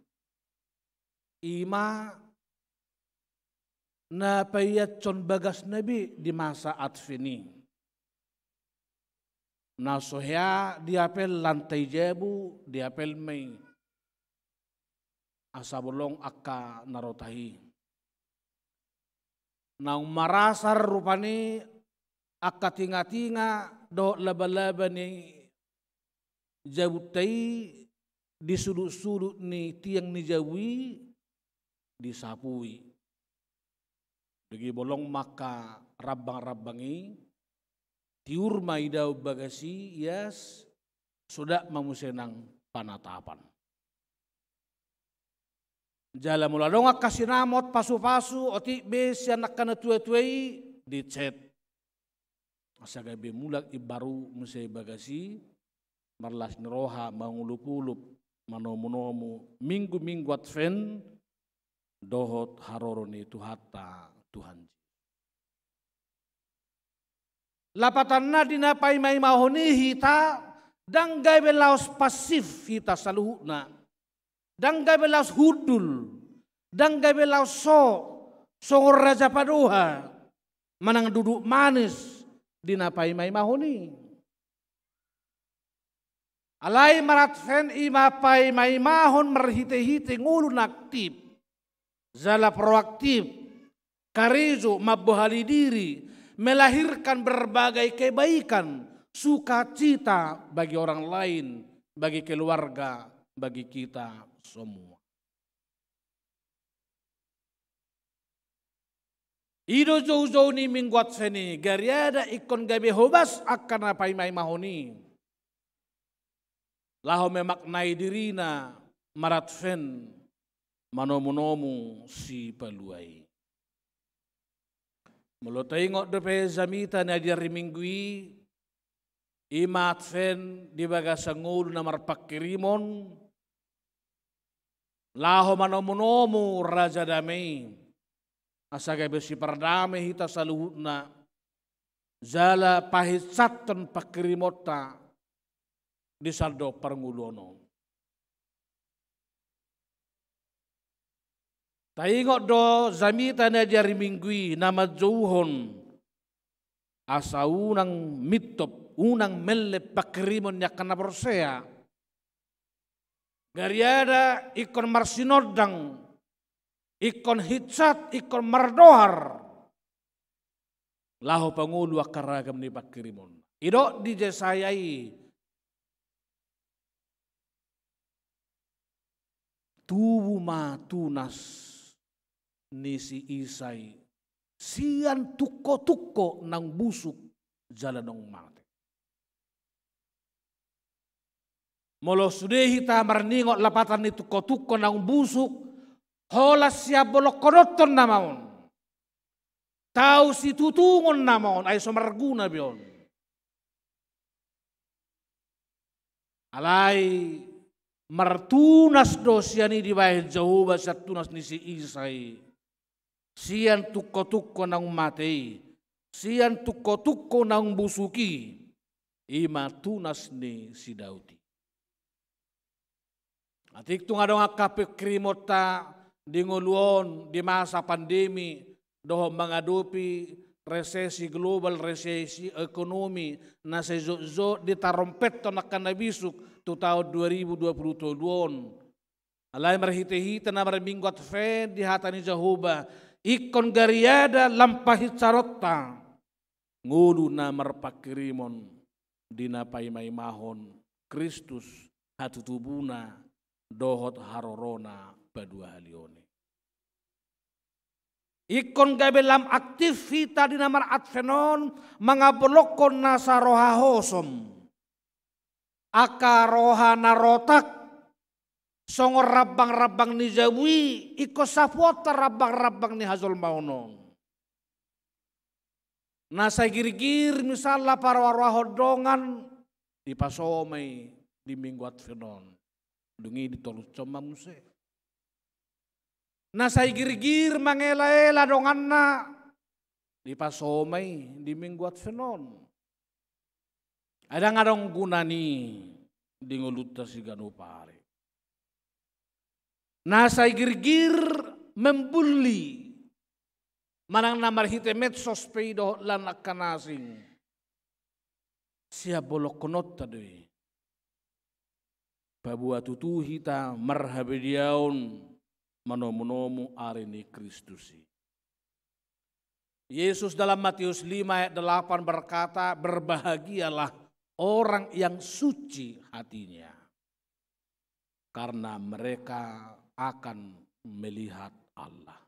Ima na paiashon bagasna be di masa Advent i. Na so hea diapel lantai jabu, diapel ma i. Asa bolong angka na ro tahi. Naung marasar rupani angka tingatinga dohot labalaba ni jabunta i di sudutsudut ni tiang ni jabu i disapui. Dung i bolong ma angka rambangrambang i, tiur ma idaon bagas i, ias, sodak ma muse nang panatapan. Jala molo adong angka sinamot pasupasu, otik be sian angka natuatua i, dicet. Asa gabe mulak imbaru muse bagas i, marlas ni roha, mangolopolop, manomunomu Minggu-minggu Advent dohot haroro ni Tuhanta Tuhan Jesus. Lapatanna, di na paimaimahon i hita, ndang gabe laos pasif hita saluhutna. Ndang gabe laos hundul, ndang gabe laos so, songon raja padoha, manang duduk manis di na paimaimahon i. Alai mar-Advent i ma paimaimahon marhitehite ngolu na aktif jala proaktif, karejo, mambohali diri, melahirkan berbagai kebaikan, sukacita bagi orang lain, bagi keluarga, bagi kita semua. I do joujou ni Minggu Advent i, gariada ingkon gabe hobas angka na paimaimahon i, laho memaknai dirina mar-Advent manomunomu Sipalua i. Molo taingot dope jamita na di ari Minggu i, i ma Advent di bagasan ngolu na marpangkirimon, laho manomunomu Raja Dame i, asa gabe sipardame hita saluhutna, jala pahinsathon pangkirimonta di sandok parngoluon on. Taingot do jamita na di ari Minggu i na manjouhon asa unang mintop, unang mellep pangkirimon ni angka na porsea. Gariada ingkon marsinondang, ingkon hinsat, ingkon mardohar laho pangolu angka ragam ni pangkirimon. Didok di Jesaya i, tubu ma tunas ni si Isai sian tungkotungko naung busuk jala naung mate. Molo sude hita marningot lapatan ni tungkotungko naung busuk, holan sian bolongkononta nama on. Tau situtungon nama on, ai so marguna be on. Alai martunas do sian i dibahen Jahowa sian tunas ni si Isai. Sian tungkotungko naung mate i, sian tungkotungko naung busuk i, i ma tunas ni si Daud i. Atik tung adong angka pangkirimonta di ngolu on di masa pandemi dohot mangadopi resesi global, resesi ekonomi na sai jotjot ditarompethon angka na bisuk tu taon dua ribu dua puluh tolu on. Alai marhitehite na marminggu Advent di hata ni Jahowa, ingkon gariada lam pahinsaronta ngolu na marpangkirimon di na paimaimahon Kristus, hatutubuna dohot harorona paduahalion i. Ingkon gabe lam aktif hita di na mar-Advent on mangambolongkon nasa roha hosom. Angka roha na rotak songon rambangrambang ni jabu i, ingkon sapuonta rambangrambang ni hajolmaon on. Na sai girgir misalna paroaroahon dongan, dipasoma i di Minggu Advent on. Dung i ditorushon ma muse. Na sai girgir mangelaela donganna, dipasoma i di Minggu Advent on. Ai ndang adong guna ni i di ngolunta siganup ari. Na sai girgir membuli manang na marhite medsos pe i dohot lan angka na asing, sian bolongkononta do i. Paboa tutu hita marhabadiaon manomunomu ari ni Kristus i. Yesus dalam Matius lima ayat delapan berkata, "Berbahagialah orang yang suci hatinya, karena mereka akan melihat Allah."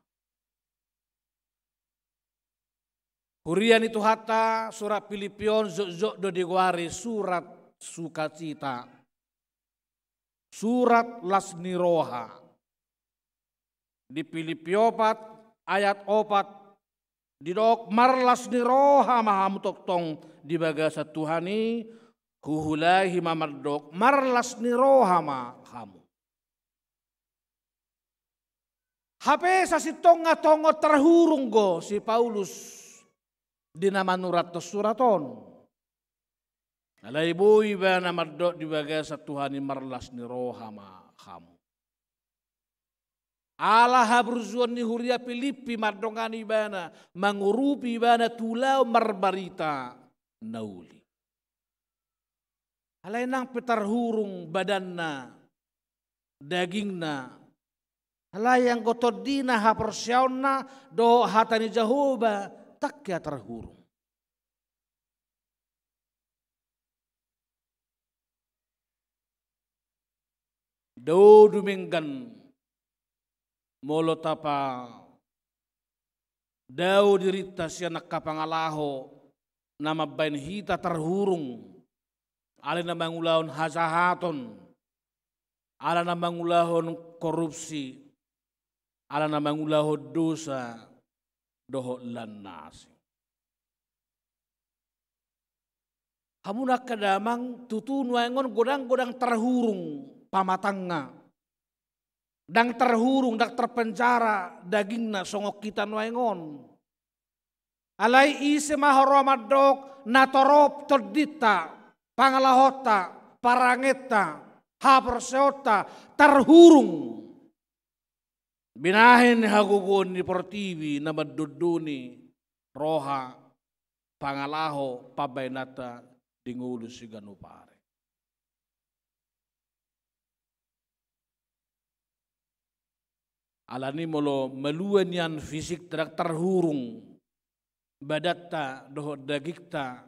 Huria ni Tuhanta, surat Pilippi on jotjot do digoari surat sukacita, surat las ni roha. Di Pilippi opat ayat opat didok, "Marlas ni roha ma hamu tongtong di bagasan Tuhan i." Huulahi ma mandok, marlas ni roha ma hamu. Hape sasintongna tongon tarhurung do si Paulus di na manurathon surat on. Alai boi ibana mandok di bagasan Tuhan i, marlas ni roha ma hamu. Ala haburjuon ni huria Pilippi mandongani ibana, mangurupi ibana tu ulaon marbarita na uli. Alai nang pe tarhurung badanna, dagingna. Alai anggo tondina haporseaonna dohot hata ni Jahowa, ndang hea tarhurung. Dao dumenggan molo tapa dao dirinta sian angka pangalaho na mambaen hita tarhurung, ala na mangulahon hajahaton, ala na mangulahon korupsi, ala na mangulahon dosa dohot lan na asing. Hamu angka damang, tutu nuaeng on godang-godang tarhurung pamatangna. Ndang tarhurung, ndang terpenjara dagingna songon hita nuaeng on. Alai ise ma ho ro mandok na torop tondinta, pangalahonta, parangenta, haporseaonta tarhurung. Binahen hagogoon ni portibi na mandondoni roha, pangalaho, pambahenanta di ngolu siganup ari. Alani molo malua nian fisikta, ndang tarhurung badanta dohot dagingta,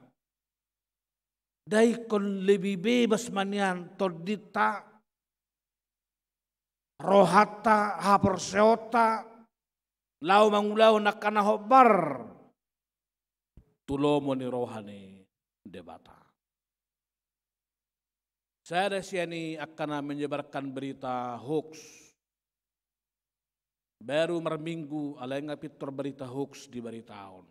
ndang ingkon lebih bebas ma nian tondinta, rohanta, haporseaonta, laho mangulahon angka na hombar tu lomo ni roha ni Debata. Sada sian i angka na menyebarkan berita hoax. Baru marminggu, alai nga pintor berita hoax dibaritaon.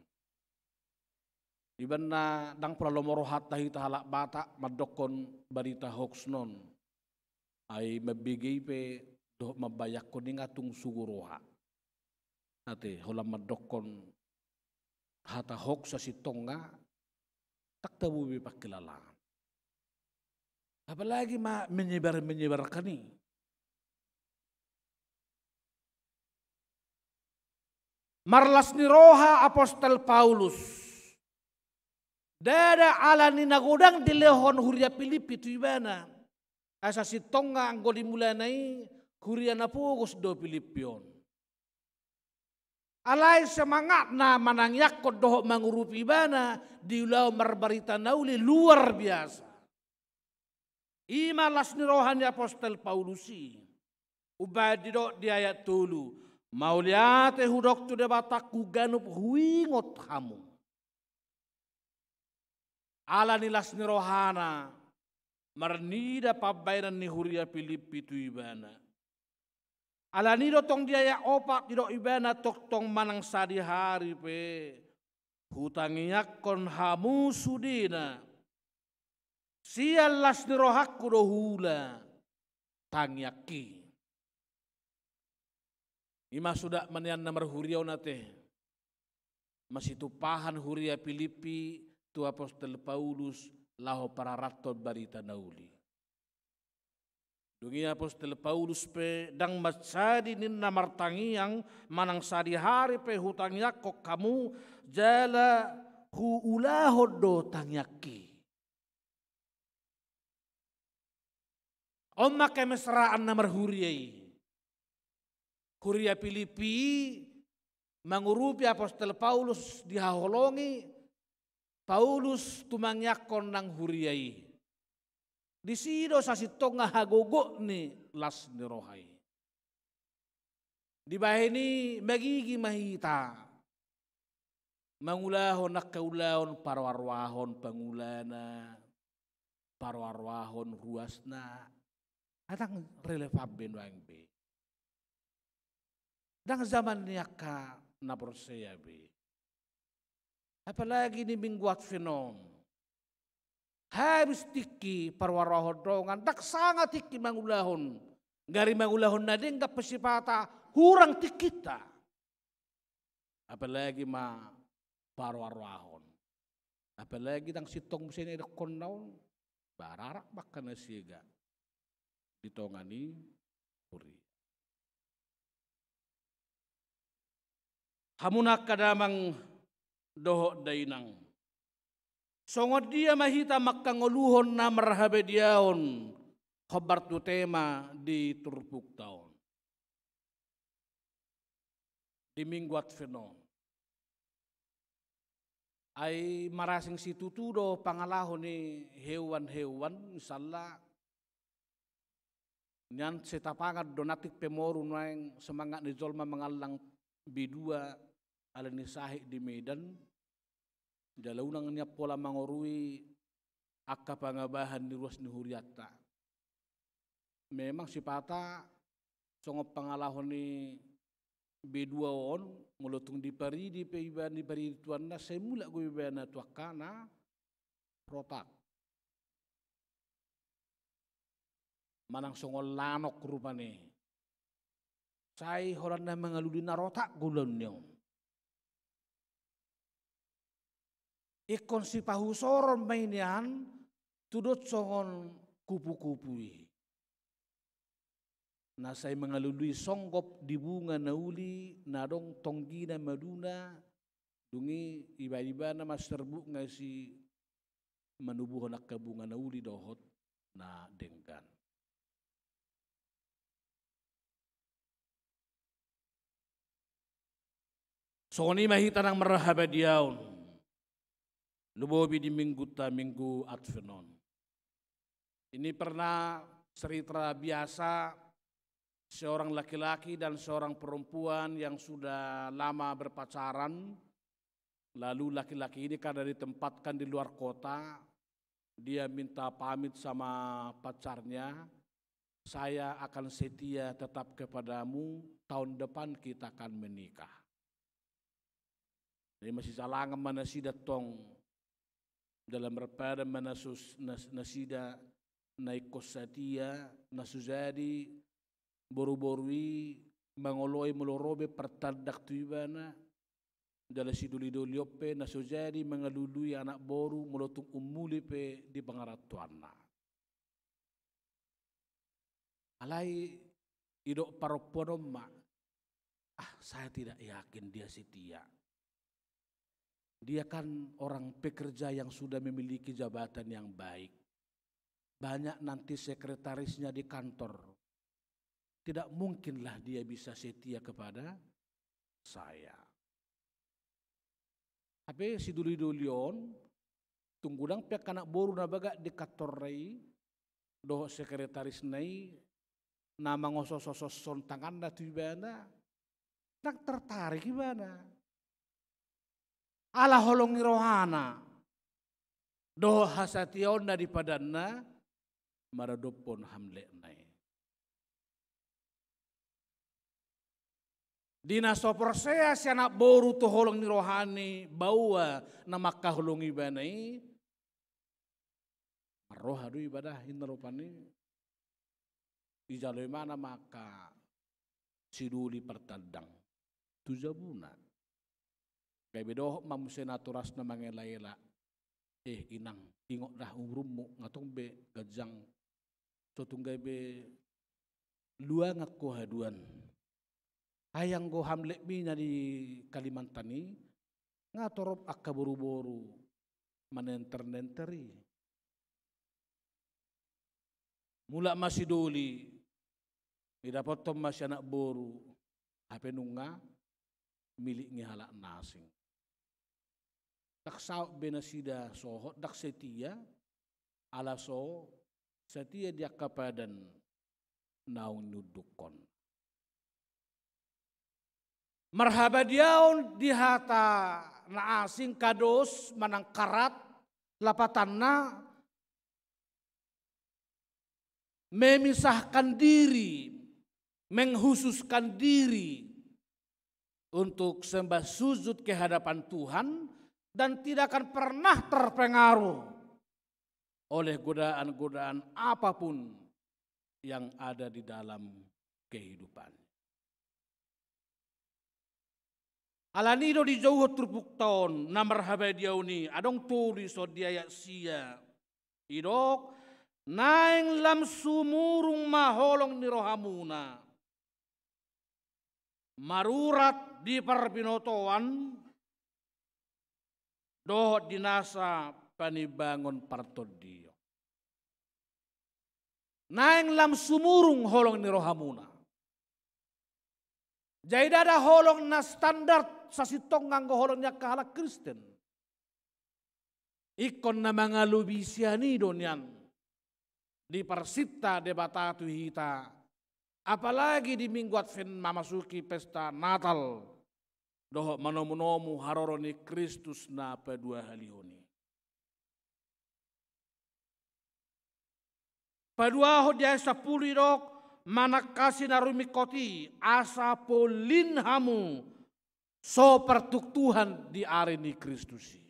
Iba na ndang pola lomo rohanta hita halak Batak mandokkon berita hoax non. Ai mambege i pe dohot mambayangkon i nga tung sugu roha. Ate, holan mandokkon hata hoax sasintongna, ndang tabo be pangkilalaan. Apalagi ma menyebar-menyebarkan i. Marlas ni roha Apostel Paulus. Ndada alani na godang dilehon huria Pilippi tu ibana. Asa sintongna anggo di mulana i huria na pogos do Pilippi on. Alai semangatna manangiangkon dohot mangurupi ibana di ulaon marbarita na uli luar biasa. I ma las ni roha ni Apostel Paulus i. Umbahen didok di ayat tolu, mauliate hudok tu Debatangku ganup huingot hamu. Alani las ni rohana, marnida pambahenan ni huria Pilippi tu ibana. Alani do tong di ayat opat didok ibana tongtong manang sadihari pe hutangiangkon hamu sudena. Sian las ni rohangku do huula tangiangki. I ma suda manian na marhuria on ate. Masitumpahan huria Pilippi tu Apostel Paulus laho pararathon barita na uli. Dung i Apostel Paulus pe ndang mansadi ninna martangiang manang sadihari pe hutangiangkon hamu jala huulahon do tangiangki. On ma kemesraan na marhuria i. Huria Pilippi i mangurupi Apostel Paulus dihaholongi Paulus tumangiangkon nang huria i. Disi do sasintongna hagogot ni las ni roha i. Dibahen i magigi ma hita mangulahon angka ulaon paroaroahon pangulana, paroaroahon ruasna, ndang relevan be nuaeng be. Ndang zaman ni angka na porsea be. Apalagi di minggu Advent on. Habis tingki paroaroahon dongan, ndang sanga tingki mangulahon. Gari mangulahon na denggan pe sipata hurang tingkinta. Apalagi ma paroaroahon. Apalagi ndang sintong muse na idokkonna on, bararak ma angka na sega di tonga ni huria. Hamu na angka damang dohot dainang. Songon dia ma hita mangkangoluhon na marhabadiaon hombar tu tema di turpukta on. Di minggu Advent on. Ai marasing situtu do pangalaho ni hewan-hewan, misalna nian sitapangan do natik pe moru nuaeng semangat ni jolma mangallang B dua alani sahit di Medan, jala unang nian pola mangorui angka pangabahan ni ruas ni hurianta. Memang sipata songon pangalaho ni B dua on, molo tung diparidi pe ibana, diparidi tuanna, sai mulak do ibana tu angka na rotak. Manang songon lanok rupani. Sai holan na mangalului na rotak do ulaon ni on. Ingkon sipahusoron ma i nian, tudot songon kupu-kupu i. Na sai mangalului songgop di bunga na uli, na adong tonggina maduna, dung i iba-ibana ma serbuk nga si manubuhon angka bunga na uli dohot na denggan. Songon i ma hita nang marhabadiaon. Lumobi di minggunta, minggu Advent on. Ini pernah cerita biasa, seorang laki-laki dan seorang perempuan yang sudah lama berpacaran. Lalu laki-laki ini karena ditempatkan di luar kota, dia minta pamit sama pacarnya, "Saya akan setia tetap kepadamu, tahun depan kita akan menikah." Jadi masijalangan ma nasida tong, dalam marpadan ma nasus-, nas-, nasida na ingkon setia, na so jadi boru-boru i mangoloi molo ro be partandang tu ibana, jala sidoli-doli on pe na so jadi mangalului anak boru molo tung ummuli pe di pangarantoanna. Alai idok parompuan on ma, "Ah, saya tidak yakin dia setia. Dia kan orang pekerja yang sudah memiliki jabatan yang baik. Banyak nanti sekretarisnya di kantor. Tidak mungkinlah dia bisa setia kepada saya." Hape sidoli-doli on, tung godang pe angka anak boru na bagak di kantorna i, dohot sekretarisna i, na mangosos-ososhon tanganna tu ibana, ndang tertarik ibana. Ala holong ni rohana dohot hasatiaonna di padanna maradophon hamletna i. Di na so porsea si anak boru tu holong ni roha ni baoa na mangkaholongi ibana i, marroha do iba da, inna rupani. Dijalo ibana ma angka sidoli partandang tu jabuna. Gabe dohot ma muse natorasna mangelaela, "Eh, inang, ingot da umurmu, nga tong be ganjang. So tung gabe luangan ho haduan. Ai anggo hamletmi na di Kalimantan i, nga torop angka boru-boru manenter-nenter i." Mulak ma sidoli, didapothon ma si anak boru, hape nunga milik ni halak na asing. Ndang saut be nasida sohot, ndang setia, ala so setia di angka padan naung niundukhon. Marhabadiaon di hata na asing kados manang karat, lapatanna memisahkan diri, menghususkan diri untuk sembah sujud ke hadapan Tuhan dan tidak akan pernah terpengaruh oleh godaan-godaan apapun yang ada di dalam kehidupan. Alani do dijouhon turpukta on na marhabadiaon i, adong tolu dison di ayat sia. Didok, naeng lam sumurung ma holong ni rohamuna, marurat di parbinotoan dohot di nasa panimbangon partondion. Naeng lam sumurung holong ni rohamuna. Jadi ndada holong na standar sasintongna anggo holong ni angka halak Kristen. Ingkon na mangalobi sian i do nian diparsinta Debata tu hita, apalagi di Minggu Advent mamasuki pesta Natal dohot manomu-nomu haroro ni Kristus na paduahalihon i. Paduahon di ayat sampulu didok, manangkasi na rumingkot i, asa polin hamu so partuktuhan di ari ni Kristus i.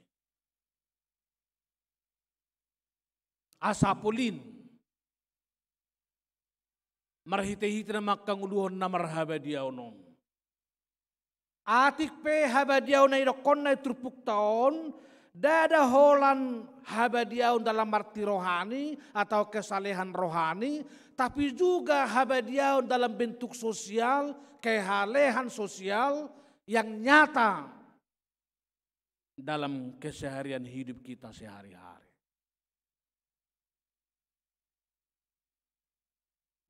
Asa polin. Marhite-hite na mangkangoluhon na marhabadiaon on. Atik pe habadiaon na idokkonna i turpukta on, Ndada holan habadiaon dalam arti rohani atau kesalehan rohani, tapi juga habadiaon dalam bentuk sosial, kehalehan sosial yang nyata dalam keseharian hidup kita sehari-hari.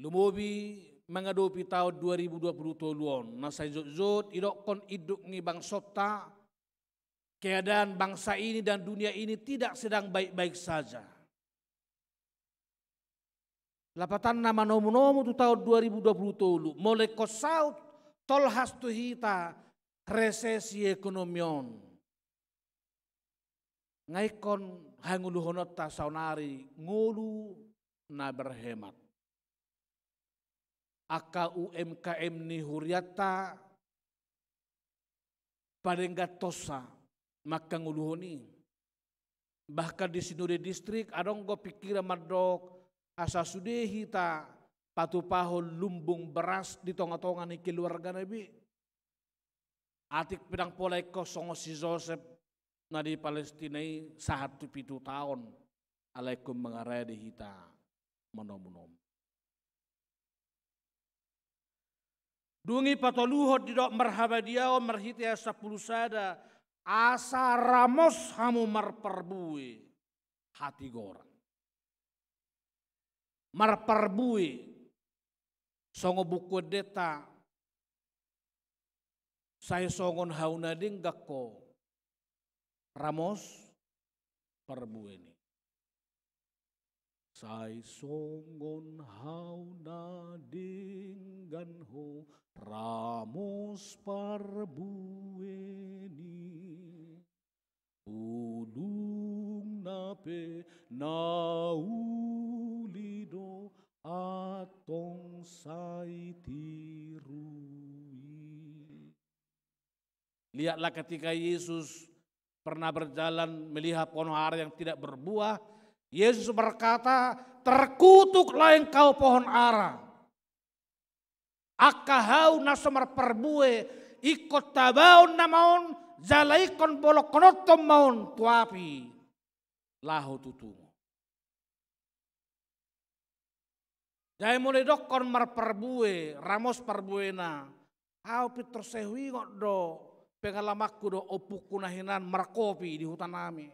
Lumobi mangadopi taon dua ribu dua puluh tolu on, na sai jotjot idokkon induk ni bangsonta, keadaan bangsa ini dan dunia ini tidak sedang baik-baik saja. Lapatanna, manomunomu tu taon dua ribu dua puluh tolu, molo ingkon saut tolhas tu hita resesi ekonomi on, nga ingkon hangoluhononta saonari ngolu na berhemat. Angka U M K M ni hurianta padengganhonsa mangkangoluhon i. Bahkan di sinode distrik adong do pikiran mandok asa sude hita patupahon lumbung beras di tongatonga ni keluargana be. Atik pe ndang pola ingkon songon si Josep na di Palestina i sahat tu pitu taon, alai ingkon mangarade hita manomunomu. Dung i patoluhon didok marhabadiaon marhite ayat sampulu sada, asa ramos hamu marparbue hatigoran. Marparbue, songon buku endenta, sai songon hau na denggan ho, ramos parbuena i. Sai songon hau na denggan ho, ramos parbuena i. Bulungna pe na uli do, antong sai tiru i. Lihatlah ketika Yesus pernah berjalan melihat pohon ara yang tidak berbuah, Yesus berkata, "Terkutuklah engkau pohon ara." Angka hau na so marparbue, ingkon tabaon nama on, jala ingkon bolongkononhon ma on tu api laho tutungon. Jadi molo didokkon marparbue, ramos parbuena, au pintor sai huingot do pengalamanku dohot ompungku na hinan markopi di hutanami.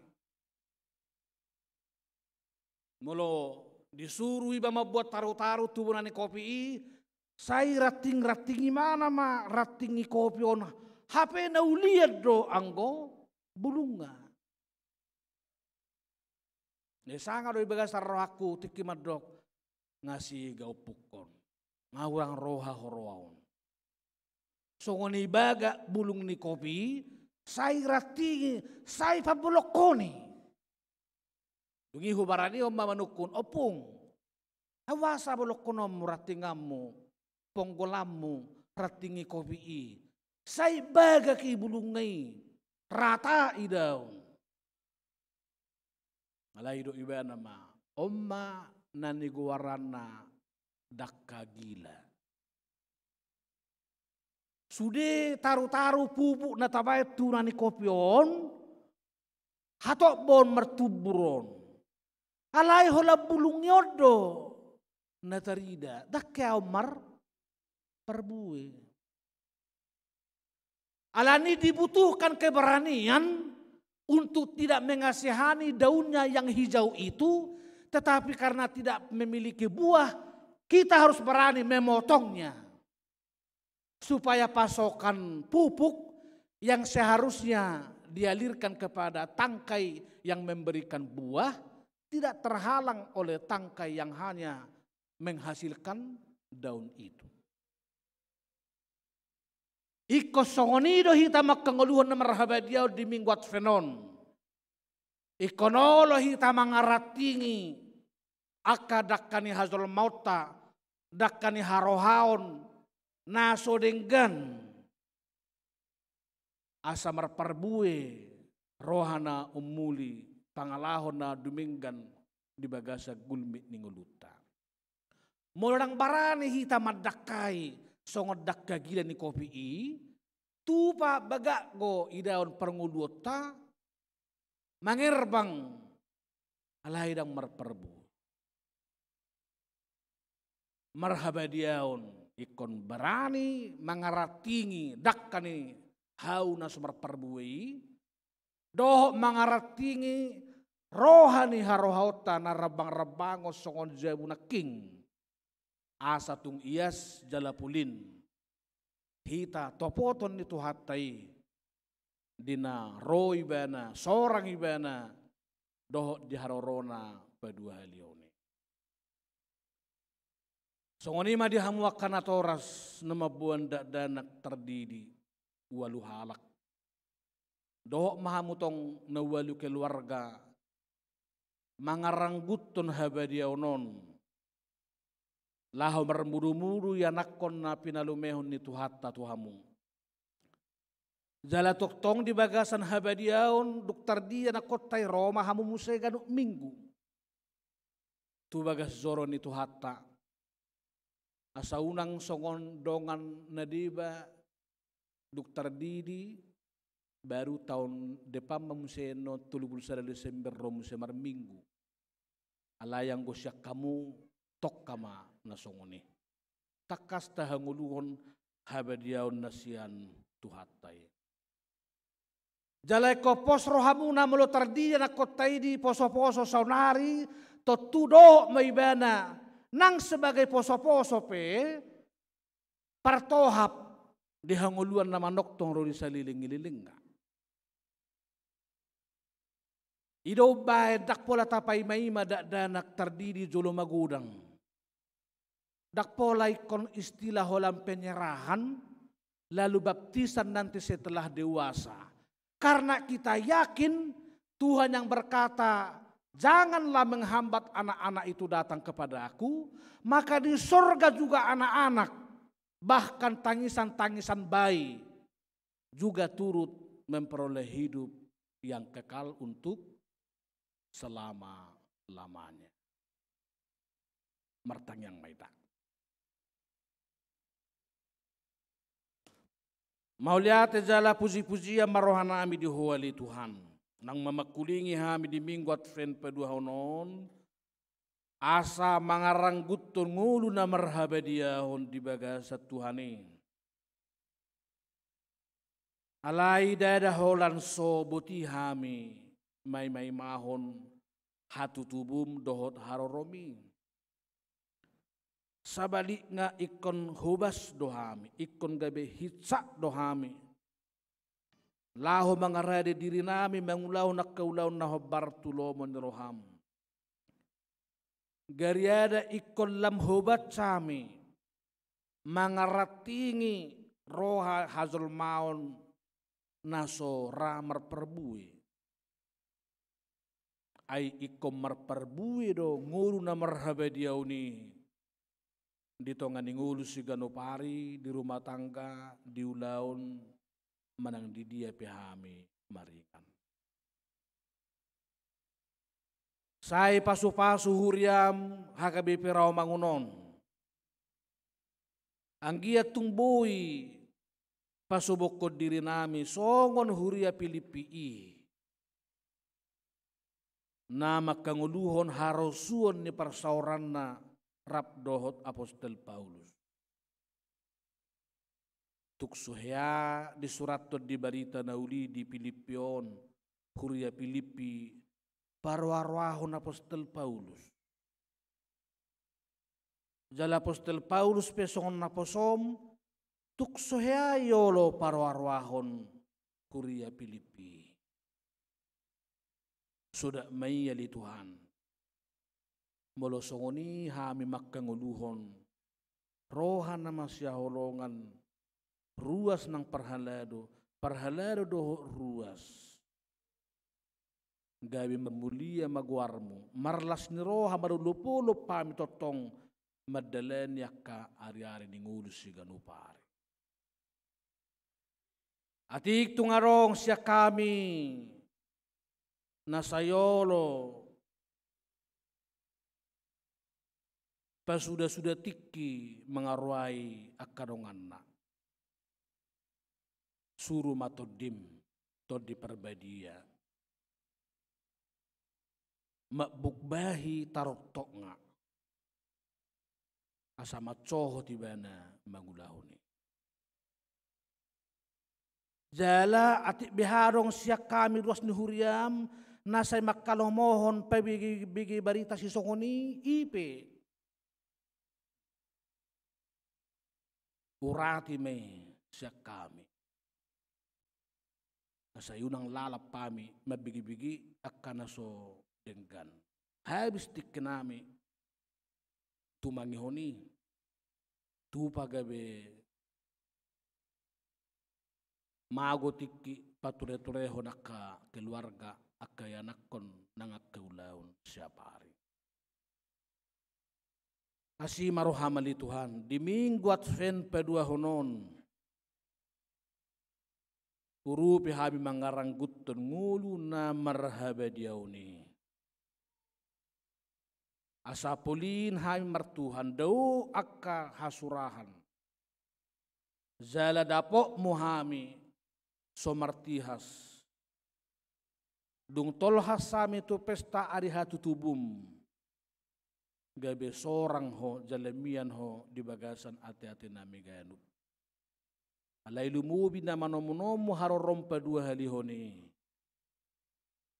Molo disuru iba mambuat tarutaru tu bona ni kopi i, sai ranting-ranting imana ma ranting ni kopi on, hape na ulian do anggo bulungna. Jadi sanga do di bagasan rohangku tingki mandok, nga sega ompungkon, nga hurang roha ho roha on. Songon i bagak bulung ni kopi i, sai rantingi, sai pabolongkon i. Dung i hubaranihon ma manungkun, "Ompung, au asa bolongkononmu rantinganmu, ponggolanmu, ranting ni kopi i? Sai bagak i bulungna i, rata i daon." Alai didok ibana ma, on ma na nigoaranna dangka gila. Sude tarutaru pupuk na tabaen tu bona ni kopi on, hatop ma on martumbur on. Alai holan bulung i on do na tarida, dangka on marparbue. Alani dibutuhkan keberanian untuk tidak mengasihani daunnya yang hijau itu, tetapi karena tidak memiliki buah, kita harus berani memotongnya supaya pasokan pupuk yang seharusnya dialirkan kepada tangkai yang memberikan buah tidak terhalang oleh tangkai yang hanya menghasilkan daun itu. Ingkon songon i do hita mangkangoluhon na marhabadiaon di Minggu Advent on. Ingkon olo hita mangarantingi angka dangka ni hajolmaonta, dangka ni harohaon na so denggan, asa marparbue roha na umuli, pangalaho na dumenggan di bagasan gulmit ni ngolunta. Molo ndang barani hita mandangkai songon dangka gila ni kopi i, tupa bagak do idaon parngoluonta, mangerbang, alai ndang marparbue. Marhabadiaon ingkon barani mangarantingi dangka ni hau na so marparbue i, dohot mangarantingi roha ni harohaonta na rambang-rambangon songon jabu nangkin, asa tung ias jala pulin hita topoton ni Tuhanta i, di na ro ibana, sorang ibana, dohot di harorona paduahalihon i. Songon i ma di hamu angka natoras na mamboan dakdanak tardidi ualu halak, dohot ma hamu tong na ualu keluarga, mangarangguthon habadiaon on, laho marmudu-mudu ianakhon na pinalumehon ni Tuhanta tu hamu. Jala tongtong di bagasan habadiaon dung tardia anakhonta i ro ma hamu muse ganup Minggu tu bagas joro ni Tuhanta. Asa unang songon dongan na deba dung tardidi, baru taon depan ma muse annon tolu pulu sada Desember ro muse marminggu. Alai anggo sian hamu, tongka ma na songon i. Tangkas tahangoluhon habadiaon na sian Tuhanta i. Jala ingkon pos rohamuna molo tardia anakhonta i di poso-poso saonari, tontu dohot ma ibana nang sebagai poso-poso pe partohap di hangoluan na manongtong ro di salelenglelengna. I do umbahen ndang pola tapaima-ima dakdanak tardidi jolo magodang. Ndang pola ingkon istilah holan penyerahan, lalu baptisan nanti setelah dewasa. Karena kita yakin Tuhan yang berkata, "Janganlah menghambat anak-anak itu datang kepadaku," maka di sorga juga anak-anak, bahkan tangisan-tangisan bayi juga turut memperoleh hidup yang kekal untuk selama-lamanya. Martangiang ma hita. Mauliate jala puji-pujian ma rohanami di Ho ale Tuhan, nang mamangkulingi hami di Minggu Advent paduahon on, asa mangarangguthon ngolu na marhabadiaon di bagasan Tuhan i. Alai ndada holan so boti hami maimaimahon hatutubum dohot harorom i. Sabalikna, ingkon hobas do hami, ingkon gabe hinsa do hami laho mangarade dirinami mangulahon angka ulaon na hombar tu lomo ni roham. Gariada ingkon lam hobas hami mangarantingi roha hajolmaon na so ra marparbue. Ai ingkon marparbue do ngolu na marhabadiaon i di tonga ni ngolu siganup ari, di rumah tangga, di ulaon, manang di dia pe hami maringan. Sai pasu-pasu huriam H K B P Rawamangun on. Anggiat tung boi pasobokhon dirinami songon huria Pilippi i, na mangkangoluhon harosuon ni parsaoranna rap dohot apostel Paulus. Tung so hea disurathon di barita na uli di Pilippi on, huria Pilippi, paroa-roahon apostel Paulus. Jala apostel Paulus pe songon naposom, tung so hea i olo paroa-roahon huria Pilippi. Sodat ma i ale Tuhan, molo songon i hami mangkangoluhon roha na masihaholongan, ruas nang parhalado, parhalado dohot ruas. Gabe marmulia ma goarmu, marlas ni roha, marolopolop hami tongtong mandalani angka ariari ni ngolu siganup ari. Atik tung adong sian hami na sai olo pasuda-suda tingki mangaroai angka donganna. Suru ma Tondim, Tondi Parbadia. mambukbahi taroktokna, asa mansohot ibana mangulahon i. Jala atik be adong sian hami ruas ni huriam na sai manghalomohon pabege-bege barita sisongon i, i pe urati ma i sian hami, asa unang lalap hami mambege-bege angka na so denggan. Habis tingki nami tumangihon i, tupa gabe mago tingki pature-turehon angka keluarga, angka ianakhon nang angka ulaon siap ari. Asi ma roham ale Tuhan, di Minggu Advent paduahon on, urupi hami mangarangguthon ngolu na marhabadiaon i. Asa polin hami martuhan, dao angka hasurahan. Jala dapotmu hami so martihas. Dung tolhas hami tu pesta ari hatutubum, gabe sorang ho, jala mian ho di bagasan ate-ate nami ganup. Alai lumobi na manomu-nomu haroroM paduahalihon i,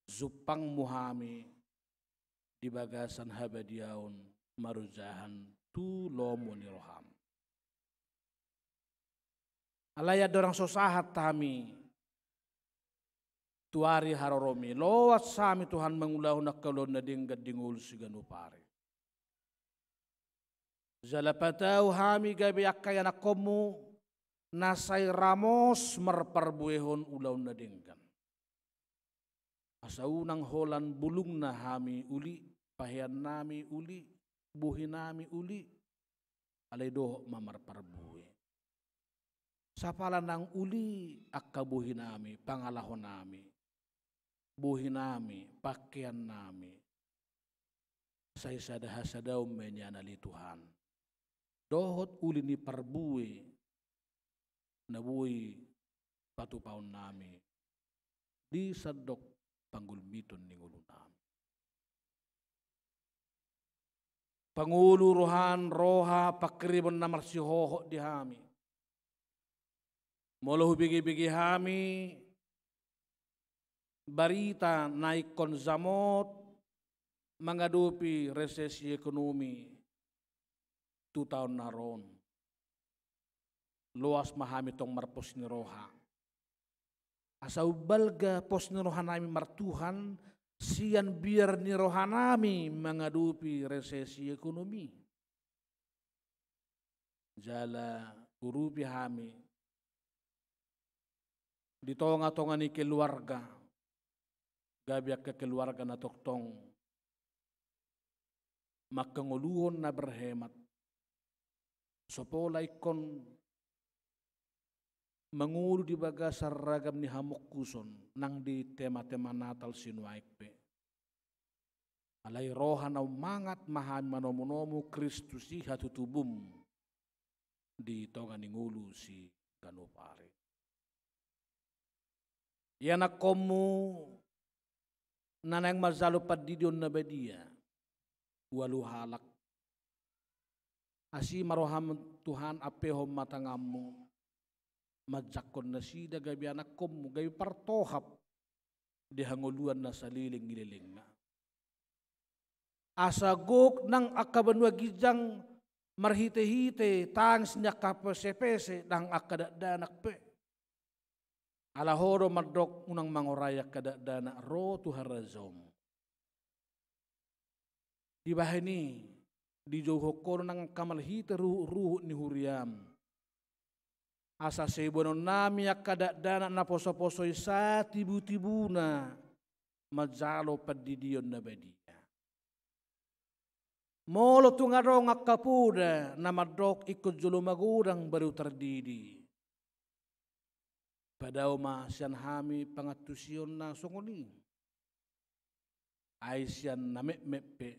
jumpangmu hami di bagasan habadiaon marojahan tu lomo ni rohaM. Alai andorang so sahat hami tu ari haroroMi, loas hami Tuhan mangulahon angka ulaon na denggan di ngolu siganup ari. Jala patau hami gabe angka ianakhonMu na sai ramos marparbuehon ulaon na denggan. Asa unang holan bulungna hami uli, pahean nami uli, bohi nami uli, alai dohot ma marparbue. Sapala nang uli angka bohi nami, pangalaho nami, bohi nami, pahean nami, sai sada hasadaon ma nian ale Tuhan. Dohot uli ni parbue na boi patupaon nami di sandok panggulmiton ni ngolu nami. Pangolu rohaM, roha panghirimon na marsihohot di hami. Molo hubege-bege hami barita na ingkon jamot mangadopi resesi ekonomi tu taon na ro on, loas ma hami tong marpos ni roha. Asa umbalga pos ni roha nami martuhan, sian biar ni roha nami mangadopi resesi ekonomi. Jala urupi hami di tonga-tonga ni keluarga, gabe angka keluarga na tongtong manghangoluhon na berhemat. So pola ingkon mangolu di bagasan ragam ni hamongkuson nang di tema-tema Natal sinuaeng pe. Alai roha na ummangat ma hami manomu-nomu Kristus i hatutubum di tonga ni ngolu siganup ari. Ianakhonmu na naeng manjalo pandidion na badia, ualu halak. Asi ma rohaM Tuhan, ampehon ma tanganMu, manjangkon nasida gabe anakhonMu, gabe partohap di hangoluan na saleleng ni lelengna. Asa gok nang angka banua ginjang marhite-hite tangis ni angka pese-pese nang angka dakdanak pe. Ala Ho do mandok unang mangorai angka dakdanak ro tu harajaonMu. Dibahen i, dijouhon Ho do nang angka marhite ruhut-ruhut ni huriaM. Asa sai boanon nami angka dakdanak na poso-poso i satibu-tibuna manjalo pandidion na badia. Molo tung adong angka poda na mandok ingkon jolo magodang baru tardidi, padao ma sian hami pangantusion na songon i. Ai sian na metmet pe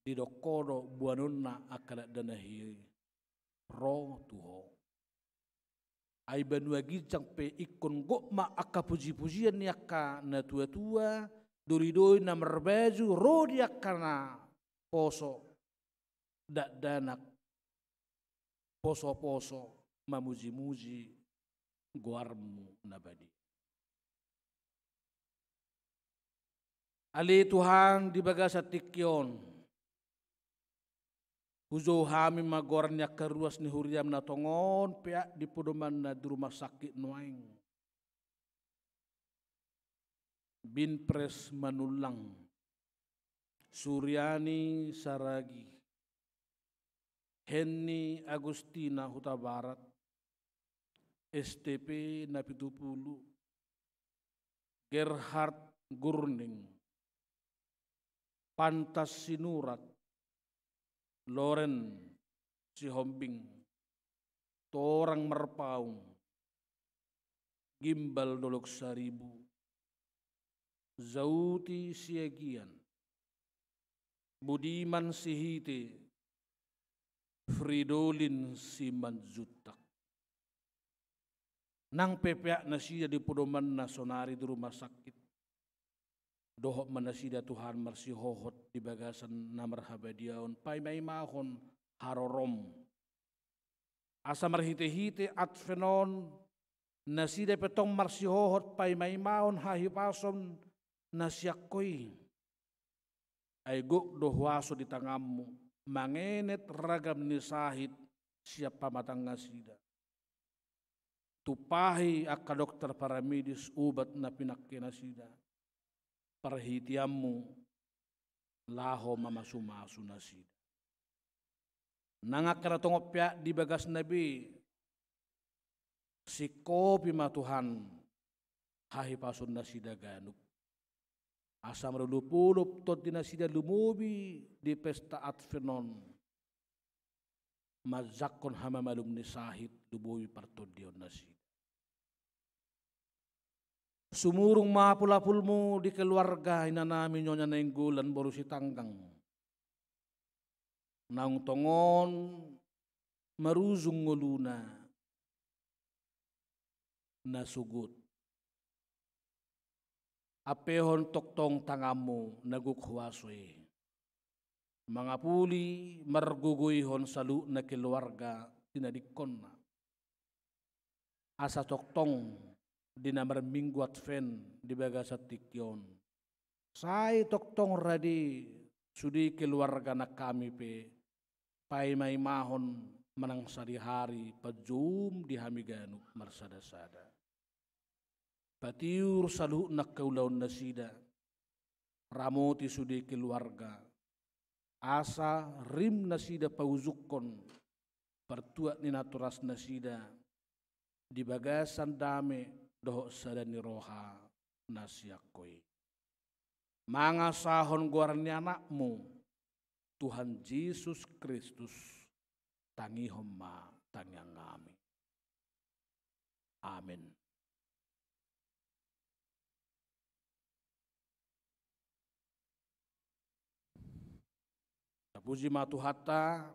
didok Ho do boanonna angka dakdanak i ro tu Ho. Ai banua ginjang pe ingkon gok ma angka puji-pujian ni angka na tua-tua, doli-doli na marbaju ro di angka na poso, dakdanak poso-poso mamuji-muji goarmu na badia. Ale Tuhan, di bagasan tingki on, hujou hami ma goar ni angka ruas ni huriam na tongon peak di podomanna di rumah sakit nuaeng. Binpres Manullang, Suryani Saragi, Henny Agustina Hutabarat, S T P Napitupulu, Gerhard Gurning, Pantas Sinurat, Loren Sihombing, Torang Marpaung, Gimbal Dolok Saribu, Zauti Siagian, Budiman Sihite, Fridolin Simanjuntak. Nang pe peak nasida di podomanna sonari di rumah sakit, dohot ma nasida Tuhan marsihohot di bagasan na marhabadiaon, paima-imahon harorom. Asa marhite-hite Advent on, nasida pe tong marsihohot paima-imahon hahipason na sian Ho i. Ai gok do huaso di tanganmu mangenet ragam ni sahit sian pamatang nasida. Tumpahi angka dokter paramedis ubat na pinangke nasida. Parhiteanmu laho mamasu-masu nasida. Nang angka na tongon peak di bagasna be, singkopi ma Tuhan hahipason nasida ganup. Asa marolop-olop tondi nasida lumobi di pesta Advent on, manjangkon hamamalum ni sahit, lumobi partondion nasida. Sumurung ma apul-apulmu di keluarga inanami Nyonya Nainggolan boru Sitanggang. Naung tongon marujung ngoluna na sogot. Ampehon tongtong tanganmu na gok huaso i. Mangapuli margogoihon saluhutna keluarga tinadingkonna. Asa tongtong di na marminggu Advent di bagasan tingki on, sai tongtong rade sude keluarga nang hami pe paima-imahon manang sadihari panjoum di hami ganup marsada-sada. Patiur saluhutna angka ulaon nasida, ramoti sude keluarga, asa rim nasida paujungkon partuat ni natoras nasida di bagasan dame dohot sada ni roha na sian Ho i. Mangasahon goar ni Anakmu, Tuhan Jesus Kristus, tangihon ma tangiang nami. Amen. Tapuji ma Tuhanta,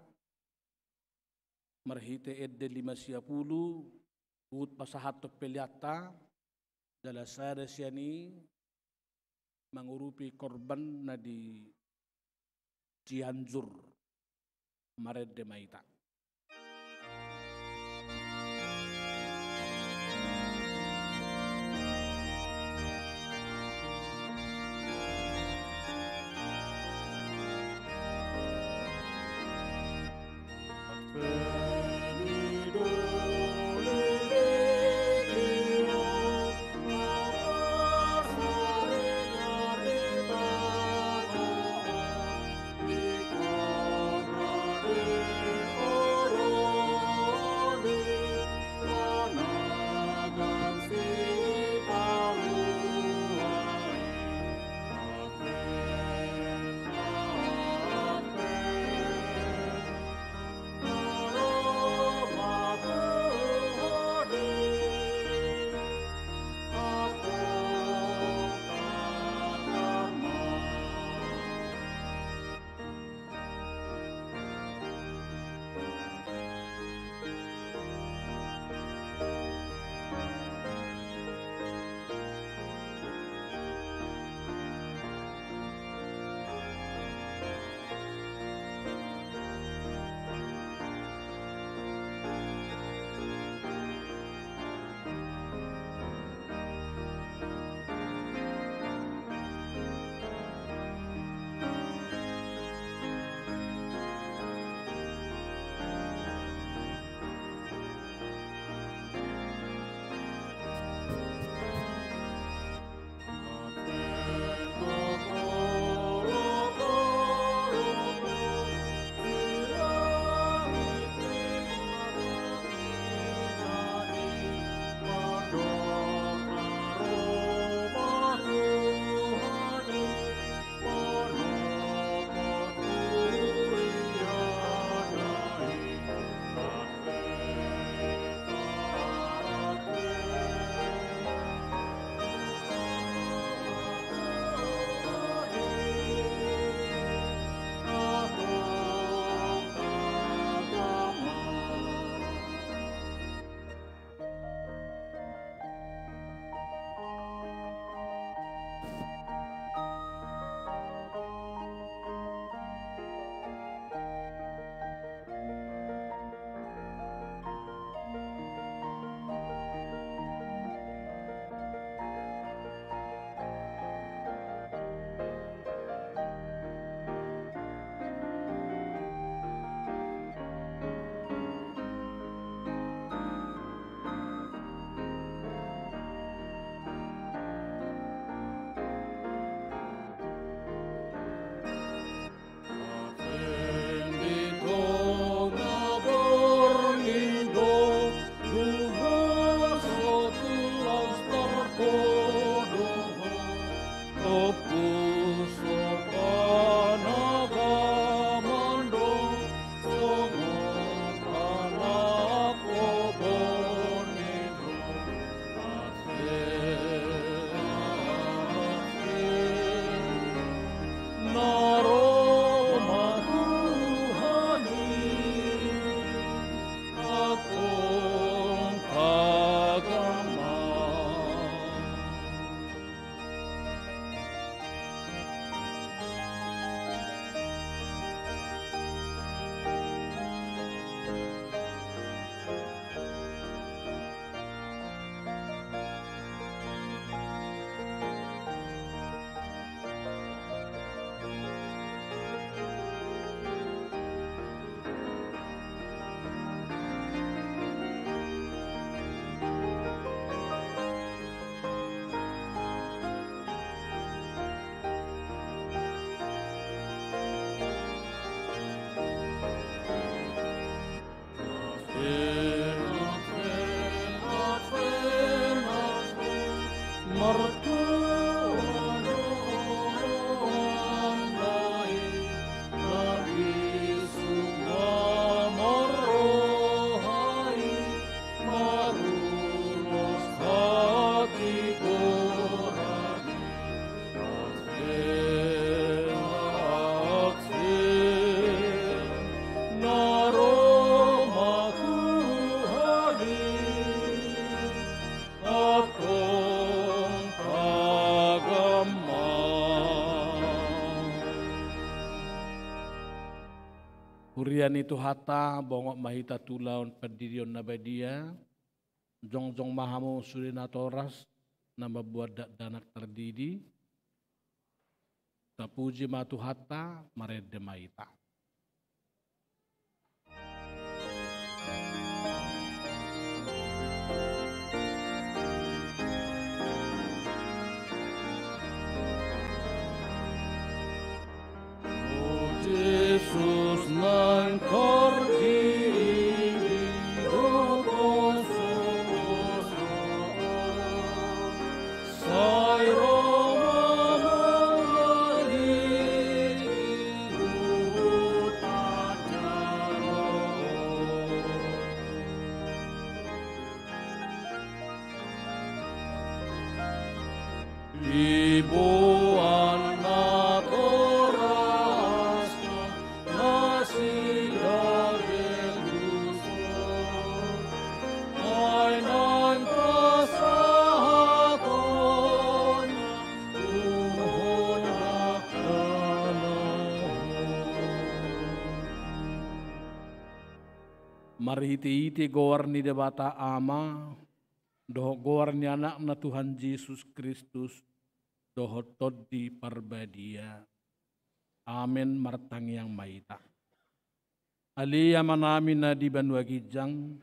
marhite ende lima siapulu, huhut pasahathon peleanta, jala sada sian i mangurupi korban na di Cianjur, marende ma hita. Huria ni Tuhanta, bongot ma hita tu ulaon pandirion na badia. Jongjong ma hamu sude natoras na mamboan dakdanak tardidi. Tapuji ma Tuhanta, marende ma hita. O Jesus naeng tardidi do poso-poso, sai ro ma mangalilingi huhut panjalo. Diboan natorasna nasida Kristus, ai naeng pasahatonna tu hona. Marhite-hite goar ni Debata Ama, dohot goar ni Anakna Tuhan Jesus Kristus, dohot Tondi Parbadia. Amen. Martangiang ma hita. Ale Amanami na di banua ginjang,